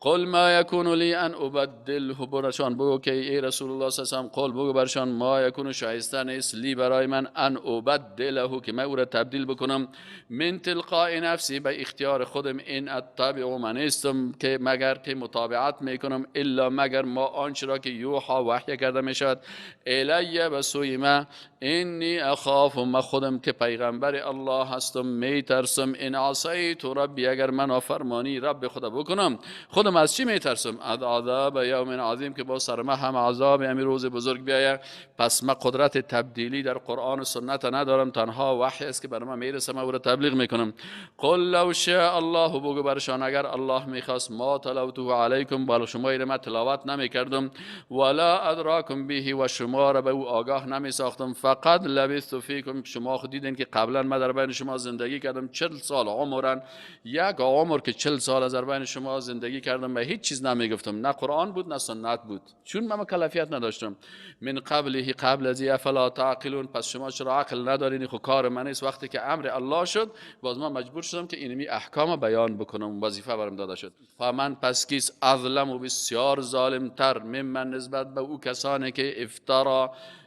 قل ما یکون لی ان ابدله، برشان بگو که ای رسول الله صلی الله علیه و سلم، قل بگو برشان ما یکون شایسته نیست لی برای من ان ابدله که من او را تبدیل بکنم، من تلقاء نفسی به اختیار خودم، ان اتبع من نیستم که مگر که متابعت میکنم، الا مگر ما آنچه را که یوحا وحی کرده میشود الی به سوی من، انی اخاف ما خودم که پیغمبر الله هستم میترسم، ان عصیت ربی اگر من نافرمانی رب خدا بکنم، خودم از چی میترسم؟ از عذاب یوم عظیم که با سر ما هم عذاب امی روز بزرگ بیاید. پس ما قدرت تبدیلی در قرآن و سنت ندارم، تنها وحی است که بر ما میرسه، من او را تبلیغ میکنم. قل لو شاء الله، بگو برشان اگر الله میخواست، ما تلوته علیکم بالا شما را من تلاوت نمیکردم، ولا ادراکم به و شما را به او آگاه نمیساختم، فقط لبثت فیکم شما خود دیدین که قبلا من در بین شما زندگی کردم 40 سال عمرن، یک عمر که 40 سال از در بین شما زندگی کردم و هیچ چیز نمیگفتم، نه قرآن بود نه سنت بود، چون من مکلفیت نداشتم. من قبله قبل از افلا تعقلون، پس شما چرا عقل ندارین؟ خو کار من نیست، وقتی که امر الله شد باز من مجبور شدم که اینمی احکام بیان بکنم، وظیفه برم داده شد. فمن پس کیست اظلم و بسیار ظالم تر ممن نسبت به او کسانی که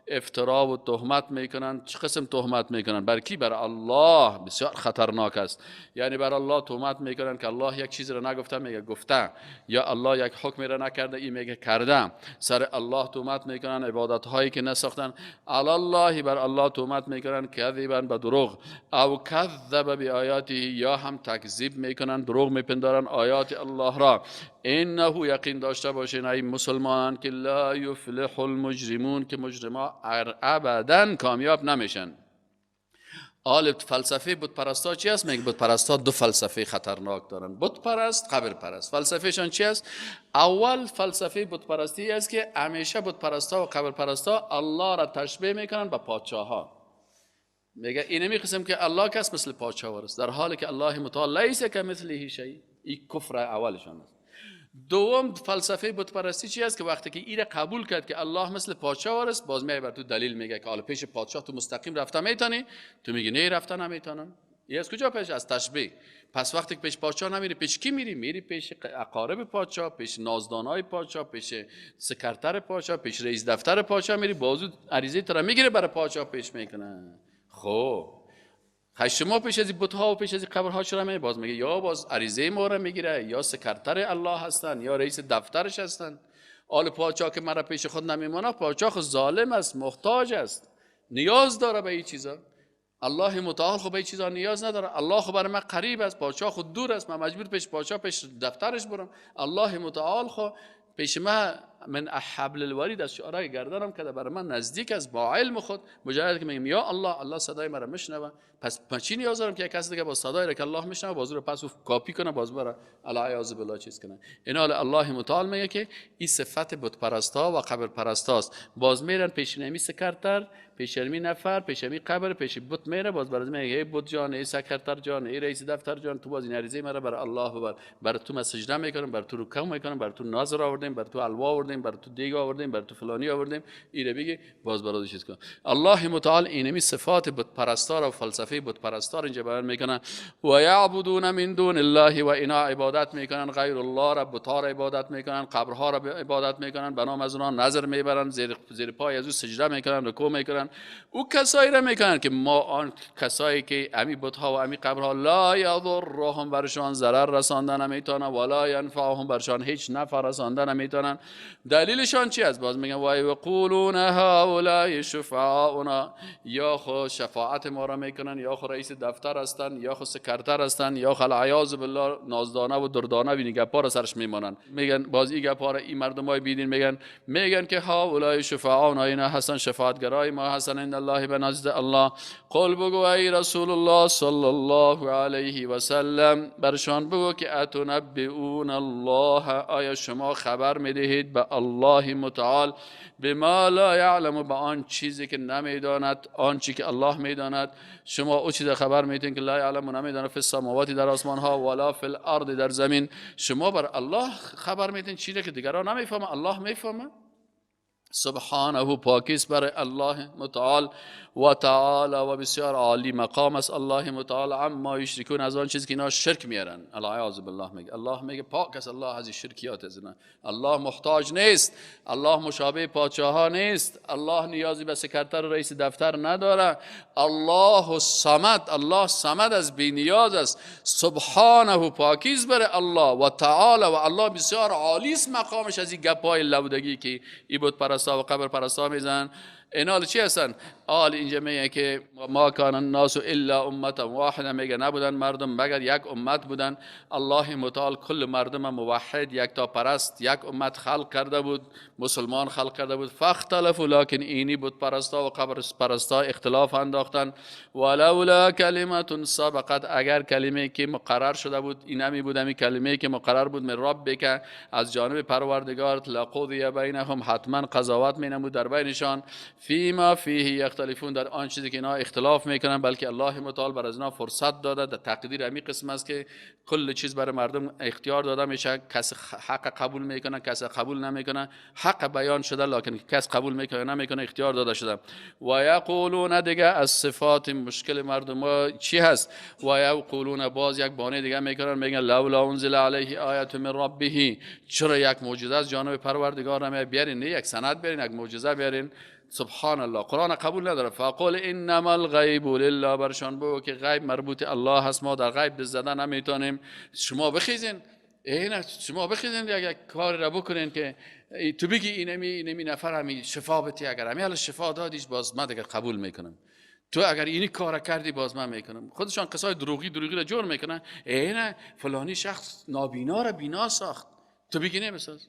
افترا و تهمت میکنن. چه قسم تهمت میکنن؟ بر کی؟ بر الله. بسیار خطرناک است. یعنی بر الله تهمت میکنن که الله یک چیز را نگفته میگه گفته، یا الله یک حکمی را نکرده این میگه کرده. سر الله تهمت میکنن، عبادت هایی که نساختن. علی الله بر الله تهمت میکنن، کذبا به دروغ، او کذب بآیاته یا هم تکذیب میکنن، دروغ میپندارن آیات الله را. انه یقین داشته باشین ای مسلمانان که لا یفلح المجرمون، که مجرما ابدا کامیاب نمیشن. آل فلسفه بت پرستا چی است؟ میگه بت پرستا دو فلسفه خطرناک دارن، بت پرست، قبر پرست. فلسفهشان چی است؟ اول فلسفه بت پرستی است که همیشه بت پرستا و قبر پرستا الله را تشبیه میکنن به پادشاه ها. میگه اینمی قسم که الله کس مثل پادشاه است، در حالی که الله متعال لیس کمثله شیء. این کفر اولشان است. دوم فلسفه بت پرستی چی است؟ که وقتی که ایره قبول کرد که الله مثل پادشاه است، باز میای بر تو دلیل میگه که حالا پیش پادشاه تو مستقیم رفته میتونی؟ تو میگی نه رفته نمیتونم. این از کجا پیش؟ از تشبیه. پس وقتی که پیش پادشاه نمیری پیش کی میری؟ میری پیش اقارب پادشاه، پیش نازدانای پادشاه، پیش سکرتر پادشاه، پیش رئیس دفتر پادشاه میری، بازو عریضه تو را میگیره برای پادشاه پیش میکنه. خب شما پیش از بت‌ها و پیش از قبرها چرا می؟ باز میگه یا باز عریضه ما را میگیره، یا سکرتر الله هستن، یا رئیس دفترش هستن. آل پادشاه که مرا پیش خود نمیمانه، پادشاه خود ظالم است، محتاج است، نیاز داره به این چیزا. الله متعال خب به این چیزا نیاز نداره. الله خب برای من قریب است، پادشاه خود دور است، من مجبور پیش پادشاه پیش دفترش برم. الله متعال خب پیش من من حبل الورید از شعرای گردنم که برای من نزدیک است با علم خود. مجرد که میگم یا الله، الله صدای مرا میشنوه. پس من چی نیاز دارم که یک کس دیگه با صدای را که الله میشنوه باز رو پس کاپی کنه، باز برا العیاذ بالله چیز کنه. این حال الله متعال میگه که این صفت بت پرستا و قبر پرستاست. باز میرن پیش نمی سکرتر، پیش می نفر، پیش می قبر، پیش بت میره، باز برای میگه ای بت جان، ای سکرتر جان، ای رئیس دفتر جان، تو باز این عریضه مرا بر الله ببر، بر تو من سجده میکنم، بر تو رکوع میکنم، بر تو نظر آوردیم، بر تو الوا آوردیم، بر تو دیگ آوردیم، بر تو فلانی آوردیم، ایره بگی باز برای چیز کن. الله متعال اینمی صفات بت پرستا و فلسفه بت پرستا اینجا بیان میکنن. و یعبدون من دون الله، و اینا عبادت میکنن غیر الله را، بت‌ها را عبادت میکنن، قبرها را عبادت میکنن، به نام از اونها نظر میبرن، زیر پای از او سجده میکنن، رکوع میکنن. او کسایی را میکنن که ما آن کسایی که امی بت‌ها و امی قبرها لا یضرهم، برشان ضرر رساندن نمیتونن، ولا ینفعهم، برشان هیچ نفع رساندن نمیتونن. دلیلشان چی است؟ باز میگن و یقولون هؤلاء شفعاؤنا، یا خو شفاعت ما را میکنن، یا خو رئیس دفتر هستن، یا خو سکرتر هستن، یا خو العیاذ بالله نازدانه و دردانه و این گپا را سرش میمانن. میگن باز این گپا را این مردمای بیدین میگن که هؤلاء شفعاؤنا، اینا هستن شفاعتگرای ما هستن، عند الله، به نزد الله. قل بگو ای رسول الله صلی الله علیه و سلم، برشان بگو که اتنبئون الله، آیا شما خبر میدهید به الله متعال بما لا یعلم، به آن چیزی که نمیداند، آن چیزی که الله میداند. شما او چیز خبر میدین که لا یعلم، نمیداند، فی السماوات، در آسمان ها، ولا فی الارض، در زمین. شما بر الله خبر میدین چیزی که دیگران نمیفهمه، الله میفهمه. سبحانه پاکیست برای الله متعال و تعالی و بسیار عالی مقام است الله متعال عما یشرکون، از آن چیزی که اینا شرک میارن. العیاذ بالله میگه الله میگه پاک است الله از شرکیات، از اینا الله محتاج نیست، الله مشابه پادشاها نیست، الله نیازی به سکرتر و رئیس دفتر نداره. الله الصمد، الله صمد از بی نیاز است. سبحانه پاکیست برای الله و تعالی و الله بسیار عالی است مقامش از این گپای لودگی که ای بت پرستا و قبر پرستا میزنن. اینا چی هستن؟ آل اینجا میگه که ما کان الناس الا امه واحده، میگه نبودن مردم مگر یک امت بودن. الله متعال کل مردم موحد یک تا پرست یک امت خلق کرده بود، مسلمان خلق کرده بود. فاختلفوا، لکن اینی بت پرستا و قبر پرستا اختلاف انداختن. ولولا کلمه سبقت، اگر کلمه که مقرر شده بود اینمی بود، امی کلمه که مقرر بود من ربک از جانب پروردگارت، لقضی بینهم، حتما قضاوت مینمود در بینشان، فیما فیه یختلفون، در آن چیزی که اینا اختلاف میکنن. بلکه الله متعال بر از اینا فرصت داده، در تقدیر همی قسم است که کل چیز برای مردم اختیار داده میشه. کس حق قبول میکنه، کس قبول نمیکنه، حق بیان شده لکن کس قبول میکنه نمیکنه، اختیار داده شده. و یقولون، دیگه از صفات مشکل مردم چی هست؟ و یقولون، باز یک بانه دیگه میکنن، میگن لولا انزل علیه آیه من ربه، چرا یک معجزه از جانب پروردگار نمی بیارین؟ نه یک سند بیارین، یک معجزه بیارین. سبحان الله، قرآن قبول نداره. فقل انما الغیب لله، برشان بگو که غیب مربوط الله هست، ما در غیب دست زدن نمیتونیم. شما بخیزین، اینا شما بخیزین یک کاری را بکنین که تو بگی اینمی نفر همی شفا بتی، اگر همی حالا شفا دادیش باز من دیگه قبول میکنم، تو اگر اینی کار کردی باز من میکنم. خودشان قصای دروغی را جور میکنن. اینا فلانی شخص نابینا را بینا ساخت، تو بگی نمیساز،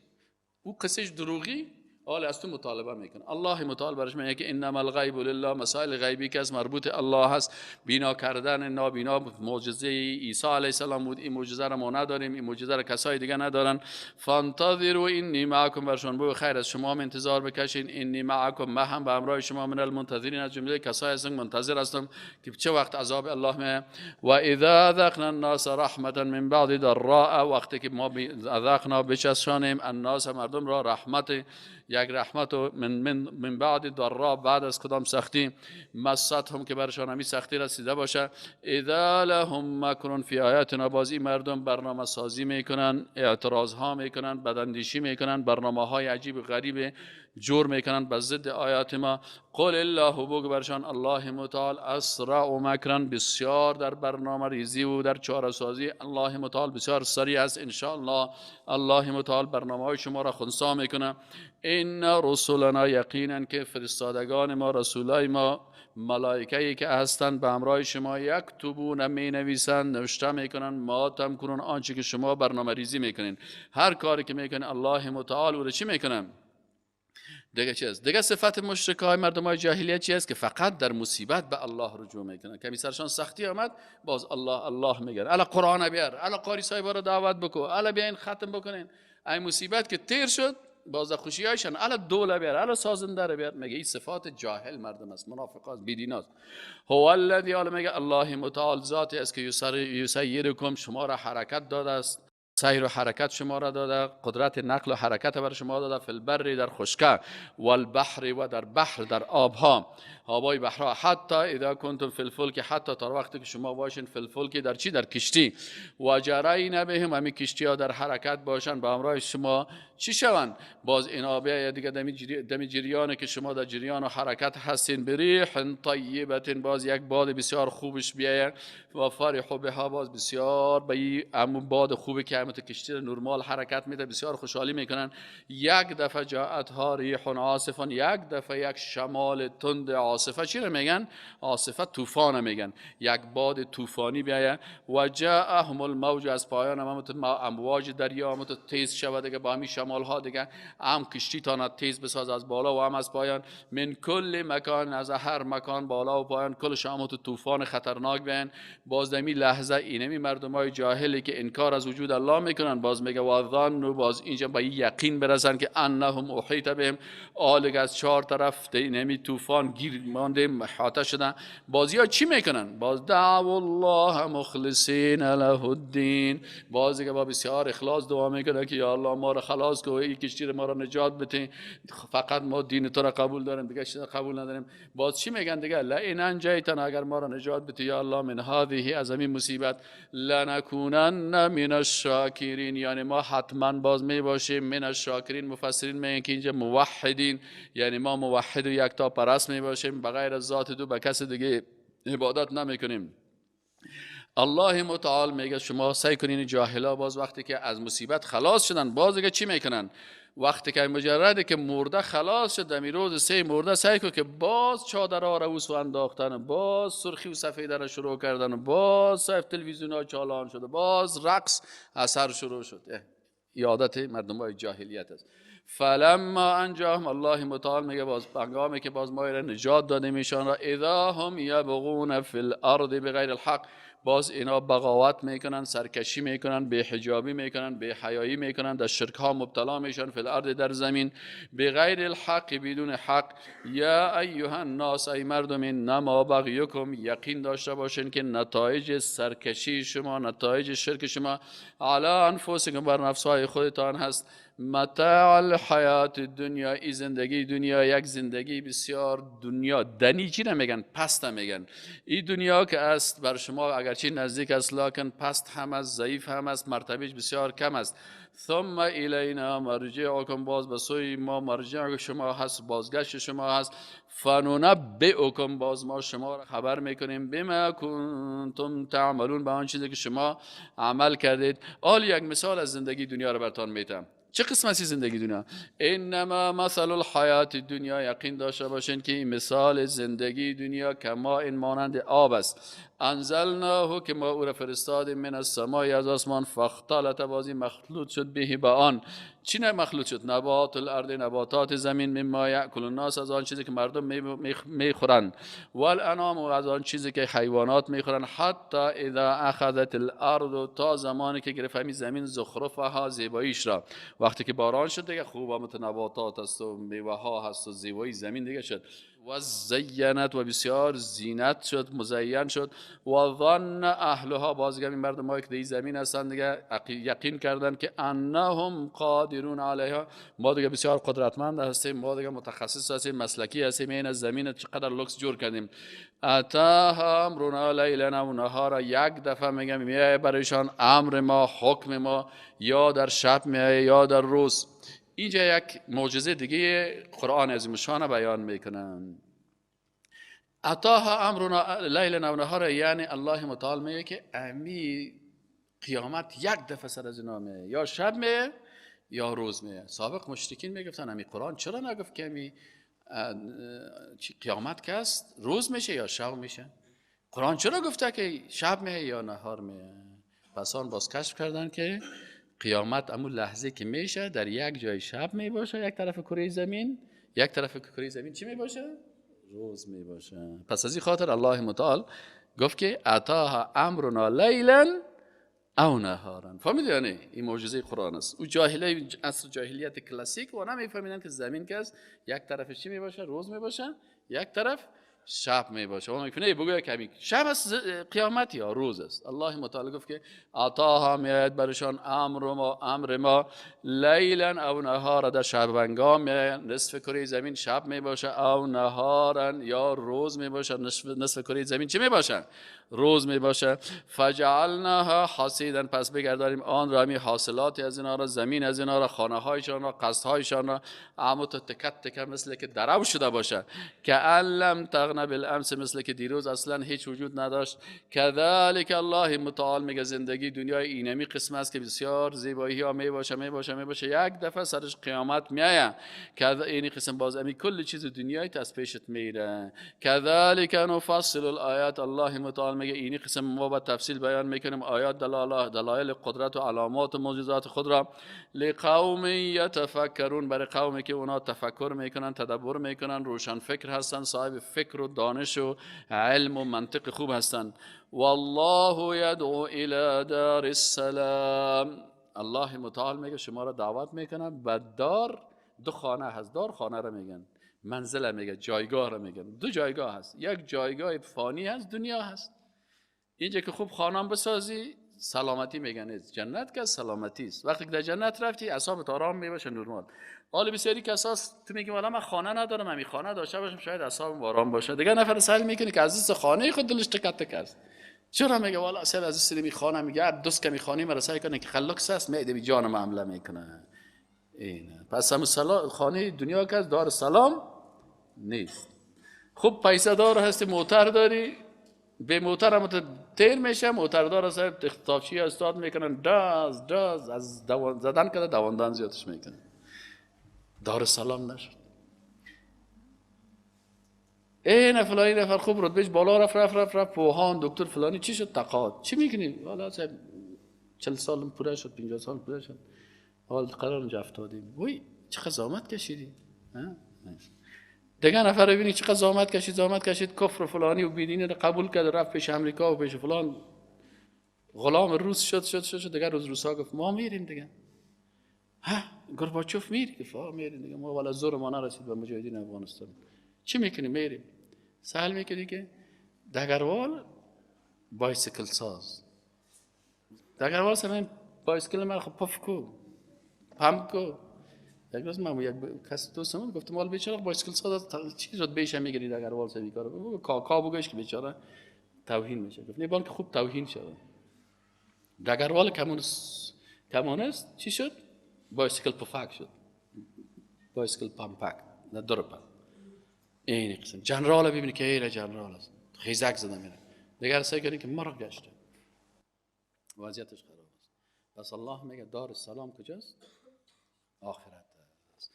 او قصهش دروغی حالا از تو مطالبه میکنه. الله متعال برش میگه که انما الغیب لله، مسائل غیبی که از مربوط الله هست. بینا کردن نابینا معجزه عیسی علیه السلام بود، این معجزه را ما نداریم، این معجزه را کسای دیگه ندارن. فانتظروا انی معکم، برشان بگو خیر از شما هم انتظار بکشین، انی معکم، من هم به همراه شما، من المنتظرین، از جمله کسایی هستم منتظر هستم که چه وقت عذاب الله میاد. و اذا ذقنا الناس رحمه من بعد ضراء، وقتی که ما ذقنا بچشانیم الناس مردم را رحمت، یک رحمت من بعد ضراء، بعد از کدام سختی، مست هم که برشان همی سختی رسیده باشه، اذا لهم مکر فی آیاتنا، باز این مردم برنامه سازی میکنن، اعتراض ها میکنن، بداندیشی میکنن، برنامه های عجیب غریب جور میکنن به ضد آیات ما. قل الله، بگو برشان الله متعال اسرع مکرا، بسیار در برنامه ریزی و در چاره سازی الله متعال بسیار سریع است. ان شاء الله الله متعال برنامه های شما را خنثی میکنه. ان رسولنا، یقینا که فرستادگان ما، رسولای ما، ملائکه‌ای که هستند به همراه شما، یکتبون، می نویسند، نوشته میکنن، ما تمکرون، آنچه که شما برنامه ریزی میکنین، هر کاری که میکنین الله متعال او را چی میکنن؟ دیگه چی است؟ دیگه صفت مشرکای مردمای جاهلیت چی است؟ که فقط در مصیبت به الله رجوع میکنن. کمی سرشان سختی آمد باز الله الله میگن، الا قرآن بیار، الا قاری صاحب را دعوت بکو، الا بیاین ختم بکنین. ای مصیبت که تیر شد باز خوشیایشان الا دوله بیار، الا سازنده رو بیار. میگه این صفات جاهل مردم است، منافق است، بی‌دین است. هو الذی، میگه الله متعال ذاتی است که یسیرکم، شما را حرکت داده است، سیر و حرکت شما را داده، قدرت نقل و حرکت بر شما داده، فی البر در خشکه، والبحر و در بحر در آبها، آبای بحرها، حتی اذا کنتم فی الفلک، حتی تا وقتی که شما باشین فی الفلک در چی؟ در کشتی، و جرین بهم، همین کشتی ها در حرکت باشن به همراه شما چی شوند؟ باز این آبه دیگه دمی جریانه که شما در جریان و حرکت هستین، بریح طیبه، باز یک باد بسیار خوبش بیاید، و فرحوا بها، باز بسیار به همون باد خوبی که همون کشتی نرمال حرکت میده بسیار خوشحالی میکنن. یک دفعه جاءتها ریح عاصف، یک دفعه یک شمال تند عاصفه، چی رو میگن؟ عاصفه طوفان میگن، یک باد طوفانی بیاید، و جاءهم الموج، از پایان هم امواج دریا هم تیز شود دیگه، با همین شمال ها دیگه هم کشتی تا تیز بساز از بالا و هم از پایان، من کل مکان، از هر مکان بالا و پایان، کل شامت طوفان خطرناک بیان. باز دمی لحظه اینمی مردم های جاهلی که انکار از وجود الله میکنن، باز میگه و ظنوا، باز اینجا با یقین برسن که انهم احیط بهم، آلگ از چهار طرف اینمی طوفان گیر مانده محاطه شدن. بازی ها چی میکنن؟ باز دعوا الله مخلصین له الدین، باز دیگه با بسیار اخلاص دعا میکنن که یا الله ما را خلاص خلاص کو، این کشتی ما را نجات بده، فقط ما دین تو را قبول داریم، دیگه چیز قبول نداریم. باز چی میگن دیگه؟ لئن انجیتنا، اگر ما را نجات بده یا الله، من هذه، از این مصیبت، لنکونن من الشاکرین، یعنی ما حتما باز می باشیم من الشاکرین. مفسرین میگن که اینجا موحدین، یعنی ما موحد و یکتا پرست می باشیم، بغیر از ذات دو به کس دیگه عبادت نمیکنیم. الله متعال میگه شما سعی کنین جاهلا باز وقتی که از مصیبت خلاص شدن باز دیگه چی میکنن؟ وقتی که مجرده که مرده خلاص شد، دمی روز سه مرده، سعی کن که باز چادرها را اوسو انداختن، باز سرخی و سفیده را شروع کردن، باز صف تلویزیون ها چالان شد، باز رقص اثر شروع شد. عادت مردم های جاهلیت است. فلما انجاهم، الله متعال میگه باز هنگامی که باز ما را نجات دادیم ایشان را، اذا هم یبغون فی الارض بغیر الحق، باز اینا بغاوت میکنن، سرکشی میکنن، بی حجابی میکنن، بی حیایی میکنن، در شرک ها مبتلا میشن، فی الارض در زمین، بغیر الحق بدون حق. یا ایها الناس، ای مردم، انما بغیکم، یقین داشته باشین که نتایج سرکشی شما، نتایج شرک شما، علی انفسکم، بر نفسهای خودتان هست. متاع الحیات الدنیا، ای زندگی دنیا یک زندگی بسیار دنیا دنی، چی نمیگن؟ پست میگن. این دنیا که است بر شما اگرچه نزدیک است، لکن پست هم است، ضعیف هم است، مرتبهش بسیار کم است. ثم الینا مرجعکم، باز به سوی ما مرجع شما هست، بازگشت شما هست. فننبئکم، باز ما شما را خبر میکنیم، بما کنتم تعملون، به آن چیزی که شما عمل کردید. حال یک مثال از زندگی دنیا را براتان میتم. چه قسمتی زندگی دنیا؟ انما مثل الحیات دنیا، یقین داشته باشین که این مثال زندگی دنیا کما این مانند آب است. انزلناه، که ما او را فرستادیم، من السماء، از آسمان، فاختلط، بازی مخلوط شد، به با آن. چی نه مخلوط شد؟ نبات الارض، نباتات زمین، مما یاکل الناس، از آن چیزی که مردم میخورن، والانام، و از آن چیزی که حیوانات میخورن. حتی اذا اخذت الارض، تا زمانی که گرفت همین زمین زخرفها، زیباییش را. وقتی که باران شد دیگه خوب هم نباتات هست و میوه ها هست و زیبایی زمین دیگه شد. و زینت، و بسیار زینت شد، مزین شد. و ظن اهلها، بازگم این مردم هایی که در زمین هستند دیگه یقین کردن که انهم قادرون علیها، ما دیگه بسیار قدرتمند هستیم، ما دیگه متخصص هستیم، مسلکی هستیم، این از زمین چقدر لکس جور کردیم. اتاها امرنا لیلا و نهارا، یک دفعه میگم میای برایشان امر ما، حکم ما، یا در شب میای یا در روز. اینجا یک معجزه دیگه قرآن عظیم الشان بیان میکنن. اتاها امرنا لیلا و نهارا، یعنی الله متعال میگه که امی قیامت یک دفعه سر از اینا میه، یا شب میه یا روز میه. سابق مشرکین میگفتن امی قرآن چرا نگفت که امی قیامت که است روز میشه یا شب میشه؟ قرآن چرا گفته که شب میه یا نهار میه؟ پس آن باز کشف کردن که قیامت امون لحظه که میشه در یک جای شب میباشه، یک طرف کره زمین، یک طرف کره زمین چی میباشه؟ روز میباشه. پس از این خاطر الله متعال گفت که اتاها امرنا لیلا او نهارا. فهمیدی؟ یعنی این معجزه قرآن است. او جاهلی عصر جاهلیت کلاسیک و نمیفهمیدن که زمین که است یک طرفش چی میباشه؟ روز میباشه، یک طرف شب می باشه. اون میگه بگو که شب است قیامت یا روز است. الله متعال گفت که عطاها میاد برشان امر ما، امر ما لیلا او نهارا، در شب هنگام نصف کره زمین شب می باشه، او نهارا یا روز می باشه، نصف کره زمین چی می باشه؟ روز می باشه. فجعلناها حصیدا، پس بگردانیم آن را، می حاصلات از اینا را، زمین از اینا را، خانه هایشان را، قصرهایشان را، عمو تکت تکه مثل که درو شده باشه، که لم تغن بالامس، مثل که دیروز اصلا هیچ وجود نداشت. کذالک الله متعال میگه زندگی دنیای اینمی قسم است که بسیار زیبایی ها می باشه می باشه می باشه، یک دفعه سرش قیامت میآید. اینی قسم باز امی کل چیز دنیای از پیشت میره. کذالک نفصل الآیات، الله متعال میگه اینی قسم ما با تفصیل بیان میکنیم آیات دلایل قدرت و علامات و معجزات خود را، لقوم یتفکرون، برای قومی که اونا تفکر میکنن، تدبر میکنن، روشن فکر هستن، صاحب فکر و دانش و علم و منطق خوب هستن. والله یدعو الی دار السلام، الله متعال میگه شما را دعوت میکنه به دار، دو خانه هست، دار خانه را میگن، منزل میگه، جایگاه را میگن، دو جایگاه هست، یک جایگاه فانی هست، دنیا هست، اینجا که خوب خانه بسازی، سلامتی میگن نیست. جنت که سلامتی است. وقتی که در جنت رفتی اعصابت آرام میباشه، نرمال. حالا بسیاری کساس تو میگی والا من خانه ندارم، من خانه داشته باشم شاید اعصابم آرام باشه. دیگه نفر سوال میکنه که عزیز خانه خود دلش تک تک است. چرا؟ میگه والا سر عزیز می خانه، میگه دوست که میخوانی مرا سعی کنه که خلق است میده بی جانم حمله میکنه. اینه پس هم خانه دنیا که دار سلام نیست. خوب پیسه دار هستی، موتر داری، به موتر هم تیر میشه، موتردار هست اختطافچی استاد میکنن، داز داز از دوان زدن کرده دواندن زیادش میکنن. دار سلام نشد. این فلانی نفر خوب رتبهش بالا رفت رفت رفت رفت پوهان دکتر فلانی چی شد؟ تقاعد. چی میکنی؟ والا 40 سال پوره شد، 50 سال پوره شد، حال قرار اونجا افتادیم. وای چقدر زحمت کشیدی. دیگه نفر ببینی چقدر زحمت کشید، زحمت کشید، کفر فلانی و بیدینی رو قبول کرد، رفت پیش امریکا و پیش فلان، غلام روس شد شد شد شد. دیگه روز روسا گفت ما میریم دیگه. ها گورباچوف میری؟ گفت ها میریم دیگه، ما والا زور ما نرسید به مجاهدین افغانستان. چی میکنی؟ میریم. سهل میکنی که دگروال بایسیکل ساز، دگروال سمین بایسیکل من خب پف کو پمپ کو. یک روز من یک کس دوستم گفتم مال بیچاره بایسیکل ساز چی شد بیش میگیری دگروال سوی کارو کاکا بگوش که بیچاره توهین میشه. گفت نه بانک خوب توهین شده. دگروال کمونیست چی شد؟ بایسیکل پفک شد، بایسیکل پمپک نه درپا. این قسم جنرال ببینی که ایره جنرال است، خیزک زده میره. دیگر سعی کنی که مرغ گشته، وضعیتش خراب است. پس الله میگه دار السلام کجاست؟ آخرت است.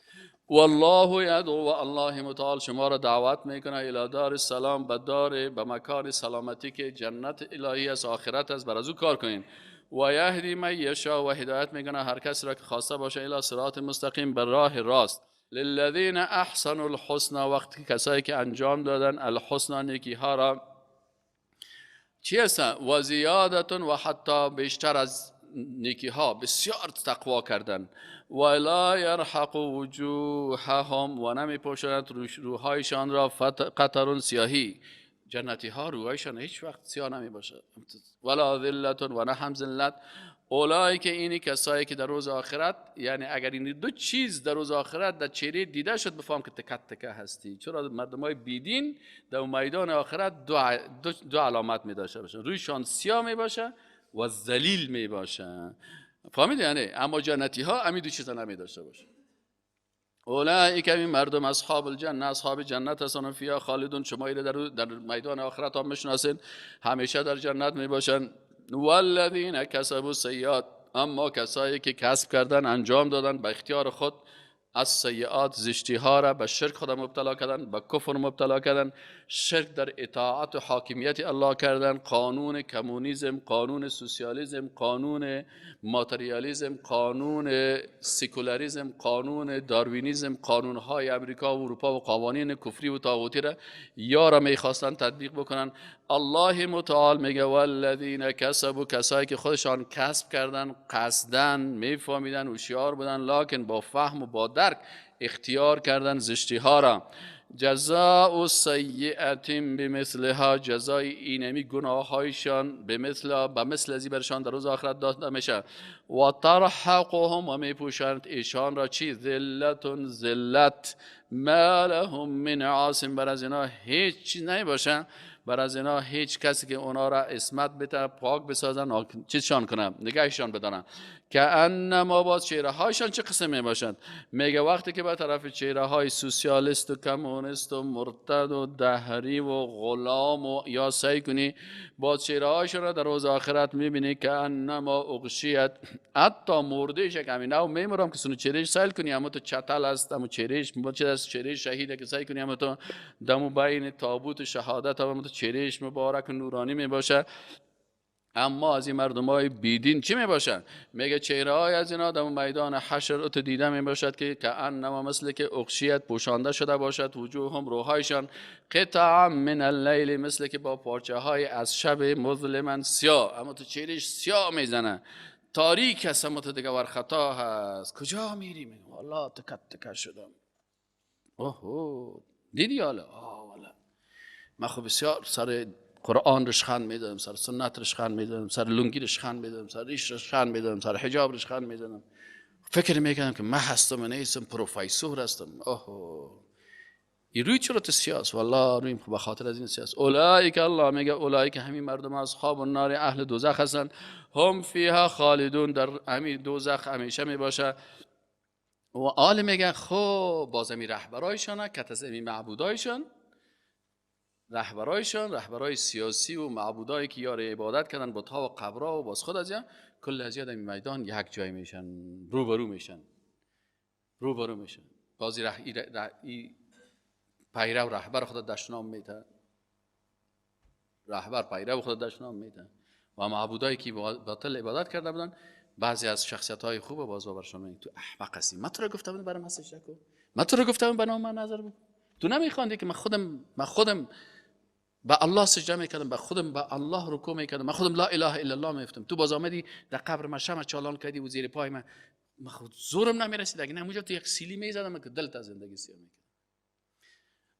والله یدعو، و الله متعال شما را دعوت میکنه الی دار السلام، به دار، به مکان سلامتی که جنت الهی است، آخرت است، بر از او کار کنین. و یهدی من یشاء، و هدایت میکنه هر کس را که خواسته باشه، الی صراط مستقیم، به راه راست. للذین احسنوا الحسنى، وقتی کسایی که انجام دادن الحسنى نیکی ها را، چی هستن؟ و زیادتون، و حتی بیشتر از نیکی ها، بسیار تقوا کردن. و لا یرحق وجوههم، و نمی پوشند روحایشان را قطر سیاهی. جنتی ها روحایشان هیچ وقت سیاه نمی باشه. ولا ذلت، و نه هم ذلت. اولای که اینی کسایی که در روز آخرت، یعنی اگر این دو چیز در روز آخرت در چهره دیده شد، بفهم که تکت تکه هستی. چرا مردمای بیدین در میدان آخرت دو علامت می داشته باشن، رویشان سیاه می باشه و ذلیل می باشه. فهمیدی؟ یعنی اما جنتی ها همین دو چیز نمی داشته باشه. اولئک این مردم اصحاب الجنه، اصحاب جنت هستند، فیها خالدون. شما ایره در میدان آخرت هم میشناسین، همیشه در جنت می باشن. والذین کسبوا السیئات، اما کسایی که کسب کردن، انجام دادن به اختیار خود، از سیئات، زشتی ها را به شرک خود مبتلا کردن، به کفر مبتلا کردن، شرک در اطاعت و حاکمیت الله کردن، قانون کمونیسم، قانون سوسیالیسم، قانون ماتریالیسم، قانون سکولاریسم، قانون داروینیسم، قانون های امریکا و اروپا و قوانین کفری و طاغوتی را یا را میخواستن تطبیق بکنن. الله متعال میگه والذین کسبوا، کسایی که خودشان کسب کردن، قصدن میفهمیدن، هوشیار بودن، لکن با فهم و با درک اختیار کردن زشتی ها را. جزاء سیئة بمثلها، جزای اینمی گناهایشان به مثل ازی برشان در روز آخرت داده میشه. و ترحقهم، و میپوشند ایشان را چی؟ ذلت، ذلت. ما لهم من عاصم، بر از اینا هیچ چیز نمیباشه، بر از اینا هیچ کسی که اونا را عصمت بده، پاک بسازن، چیزشان کنه، نگهشان بدانن. که انما باز چهره هایشان چه قسم می باشند؟ میگه وقتی که به طرف چهره های سوسیالیست و کمونیست و مرتد و دهری و غلام و یا سعی کنی، باز چهره هایشان را در روز آخرت میبینی که انما اغشیت، حتی مرده ش که همین او میمرم که سنو چهرهش سیل کنی، اما تو چتل است، اما چهرهش چه است، چهره شهیده که سعی کنی، اما تو دمو بین تابوت شهادت، اما تو چهرهش مبارک و نورانی میباشه. اما از این مردم های بیدین چی می باشن؟ میگه چهره های از اینا در میدان حشر ات دیده می باشد که انما مثل که اغشیت، پوشانده شده باشد، وجوههم، روحایشان، قطعا من اللیل، مثل که با پارچه های از شب مظلما سیاه، اما تو چهرهش سیاه میزنه، تاریک است، اما تو دیگه ور خطا هست. کجا میریم؟ والله تکت تکه شدم. اوه دیدی حالا؟ آه والا من خب بسیار سر قرآن رشخند میزدم، سر سنت رشخند میزدم، سر لنگی رشخند میزدم، سر ریش رشخند میزدم، سر حجاب رشخند میزدم. فکر میکردم که من هستم و نیستم، پروفسور هستم. اوه این روی چرا تو سیاس؟ والله روی به خاطر از این سیاس. اولئک، الله میگه اولئک همین مردم اصحاب النار، اهل دوزخ هستن. هم فیها خالدون، در همین دوزخ همیشه میباشه. و آل میگه خب باز همین رهبرایشان، کت از همین معبودایشان، رهبرایشان، رهبرای سیاسی و معبودایی که یار عبادت کردن بت‌ها و قبرها و باز خود از یا کل از یاد همین میدان یک جای میشن، روبرو میشن، روبرو میشن. بازی پیرو رهبر خود دشنام میده، رهبر پیرو خود دشنام میده. و معبودایی که باطل عبادت کرده بودن، بعضی از شخصیت های خوب باز برشان میگن تو احمق هستی، من تو را گفتم برام سجده کن، من تو را گفتم به نام من نظر بکن، تو نمیخواندی که من خودم به الله سجده میکردم، به خودم به الله رکوع میکردم، من خودم لا اله الا الله میگفتم، تو باز آمدی در قبر من شمع چالان کردی و زیر پای من، من خود زورم نمیرسید، اگه نه تو یک سیلی میزدم که دلت از زندگی سیر میکرد.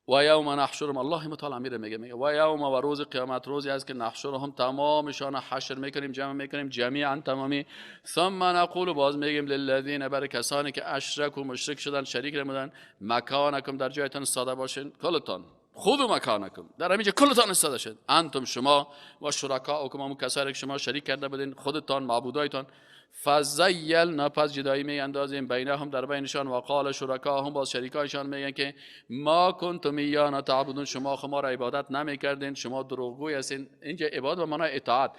و یوم نحشرهم، الله متعال امیر میگه و یوم، و روز قیامت روزی است که نحشرهم تمامشان حشر میکنیم، جمع میکنیم، جمیعا تمامی. ثم نقول، باز میگیم للذین، بر کسانی که اشرکوا مشرک شدن، شریک نمودن، مکانکم، در جایتان ساده باشین، کلتان خود مکانکم، در همینجا کلتان استاده شد، انتم شما و شرکاکم، همون کسانی که شما شریک کرده بودین، خودتان معبودایتان. فزیلنا، پس جدایی می اندازیم، بینهم، در بینشان، و قال شرکاهم، باز شریکایشان میگن که ما کنتم ایانا تعبدون، شما خو ما را عبادت نمیکردین، شما دروغگوی هستین. اینجا عبادت به معنای اطاعت،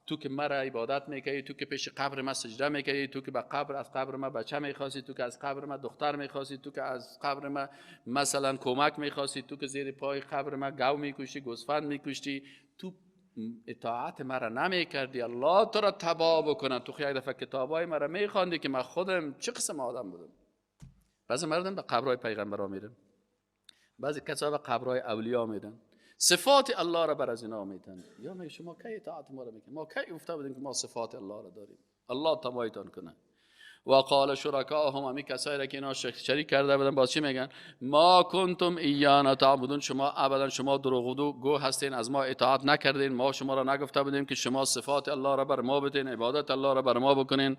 تو که مرا عبادت میکردی، تو که پیش قبر ما سجده میکردی، تو که به قبر از قبر ما بچه میخواستی، تو که از قبر ما دختر میخواستی، تو که از قبر ما مثلا کمک میخواستی، تو که زیر پای قبر ما گاو میکشتی، گوسفند میکشتی، تو اطاعت مرا نمیکردی، الله تو را تباه بکنه. تو یک دفعه کتابای مرا میخواندی که من خودم چه قسم آدم بودم. بعضی مردم به قبرهای پیغمبرا میرن، بعضی کسا به قبرهای اولیا میرن، صفات الله را بر از اینا میتن. یا می شما کی اطاعت ما را میکنید؟ ما کی گفته بودیم که ما صفات الله را داریم؟ الله تباهتان کنه. و قال شرکاهم، همی کسایی را که اینا شریک کرده بودن، باز چی میگن؟ ما کنتم ایانا تعبدون، شما ابدا شما دروغگو هستین، از ما اطاعت نکردین، ما شما را نگفته بودیم که شما صفات الله را بر ما بدین، عبادت الله را بر ما بکنین.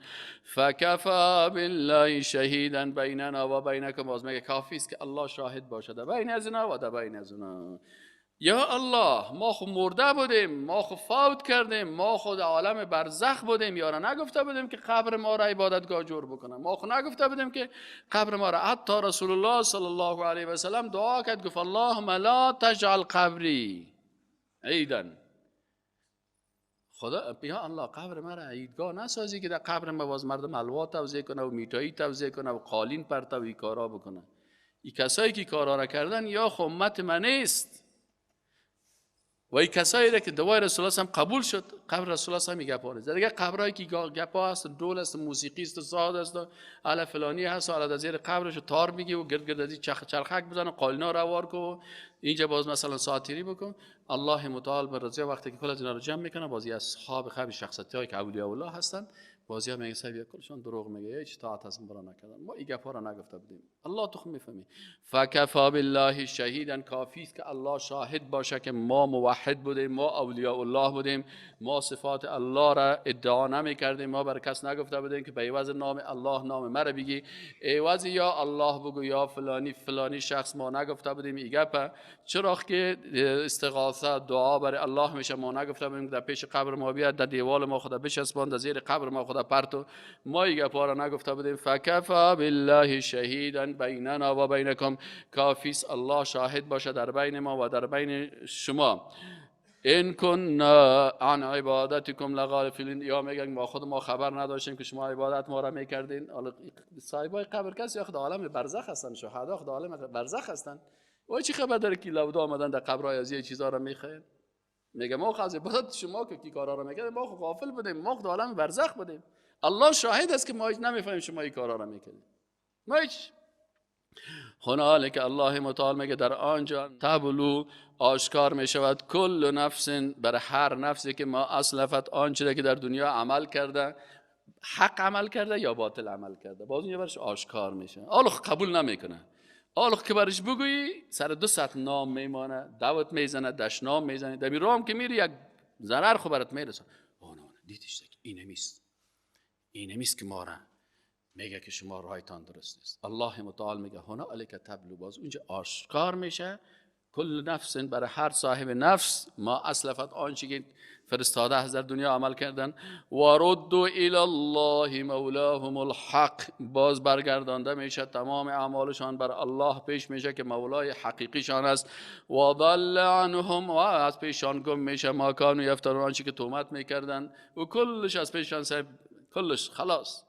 فکفا بالله شهیدا بیننا و بینکم، باز میگه کافی است که الله شاهد باشد بین از اینا و بین از اونا. یا الله ما خو مرده بودیم، ما خو فوت کردیم، ما خود عالم برزخ بودیم، یا را نگفته بودیم که قبر ما را عبادتگاه جور بکنه، ما خو نگفته بودیم که قبر ما را. حتی رسول الله صلی الله علیه و سلم دعا کرد، گفت اللهم لا تجعل قبری عیدا، خدا یا الله قبر ما را عیدگاه نسازی که در قبر ما باز مردم حلوا توزیع کنه و میتایی توزیع کنه و قالین پرتو ای کارا بکنه. ای کسایی که کارا را کردن یا خو امت من نیست، و این کسایی را که دوای رسول الله هم قبول شد، قبر رسول الله هم گپا نیست. دیگه قبرایی که گپا هست، دول است، موسیقی است، ساز است، اله فلانی هست، اله در زیر قبرش تار میگی و گرد گرد از چرخک بزن و قالینا را وار کو، اینجا باز مثلا ساعتیری بکن. الله متعال بر رضا وقتی که کل از اینا رو جمع میکنه، بازی اصحاب خبی شخصیت‌هایی که اولیاء الله هستن، بازی ها میگه سبیا کلشون دروغ میگه، هیچ طاعت از ما نکردن، ما این گپا را نگفته بودیم. الله تو میفهمی. فکفا بالله شهیدا، کافی است که الله شاهد باشه که ما موحد بودیم، ما اولیاء الله بودیم، ما صفات الله را ادعا نمیکردیم، ما بر کس نگفته بودیم که به عوض نام الله نام مرا بگی، عوض یا الله بگو یا فلانی فلانی شخص، ما نگفته بودیم این گپ. چرا که استغاثه دعا بر الله میشه، ما نگفته بودیم که در پیش قبر ما بیاد، در دیوال ما خدا بچسبان، در زیر قبر ما خدا پرتو، ما این گپا را نگفته بودیم. فکفا بالله شهیدا بیننا و بینکم، کافی است الله شاهد باشه در بین ما و در بین شما. ان كنا عن عبادتكم لغافلین، یا میگن ما خود ما خبر نداشتیم که شما عبادت ما را میکردین. صاحبای قبر کس یا خود عالم برزخ هستن، شهدا خود عالم برزخ هستن، و چی خبر داره که لودا آمدن در قبرهای از یه چیزا را میخواین؟ میگه ما از عبادت شما که کی کارا را میکردیم ما خود غافل بودیم، ما خود عالم برزخ بودیم. الله شاهد است که ما هیچ نمیفهمیم شما این کارا را میکردیم. ما هیچ. هنالک الله متعال میگه در آنجا تبلو آشکار میشود کل نفس، بر هر نفسی که ما اسلفت، آنچه که در دنیا عمل کرده، حق عمل کرده یا باطل عمل کرده، باز اونجا برش آشکار میشه. الله قبول نمیکنه. حالا که برش بگویی سر دو ساعت نام میمانه، دعوت میزنه، دشنام میزنه، دمی رام که میری یک ضرر خو برات میرسه. نه نه دیدیش اینمیست، اینمیست که ما را میگه که شما رایتان درست نیست. الله متعال میگه هنالک تبلو، باز اونجا آشکار میشه کل نفس، برای هر صاحب نفس ما اسلفت، آنچه که فرستاده از در دنیا عمل کردن. و ردوا الی الله مولاهم الحق، باز برگردانده میشه تمام اعمالشان بر الله پیش میشه که مولای حقیقیشان است. و ضل عنهم، و از پیشان گم میشه ما کانوا یفترون، آنچه که تهمت میکردن و کلش از پیشان سر، کلش خلاص.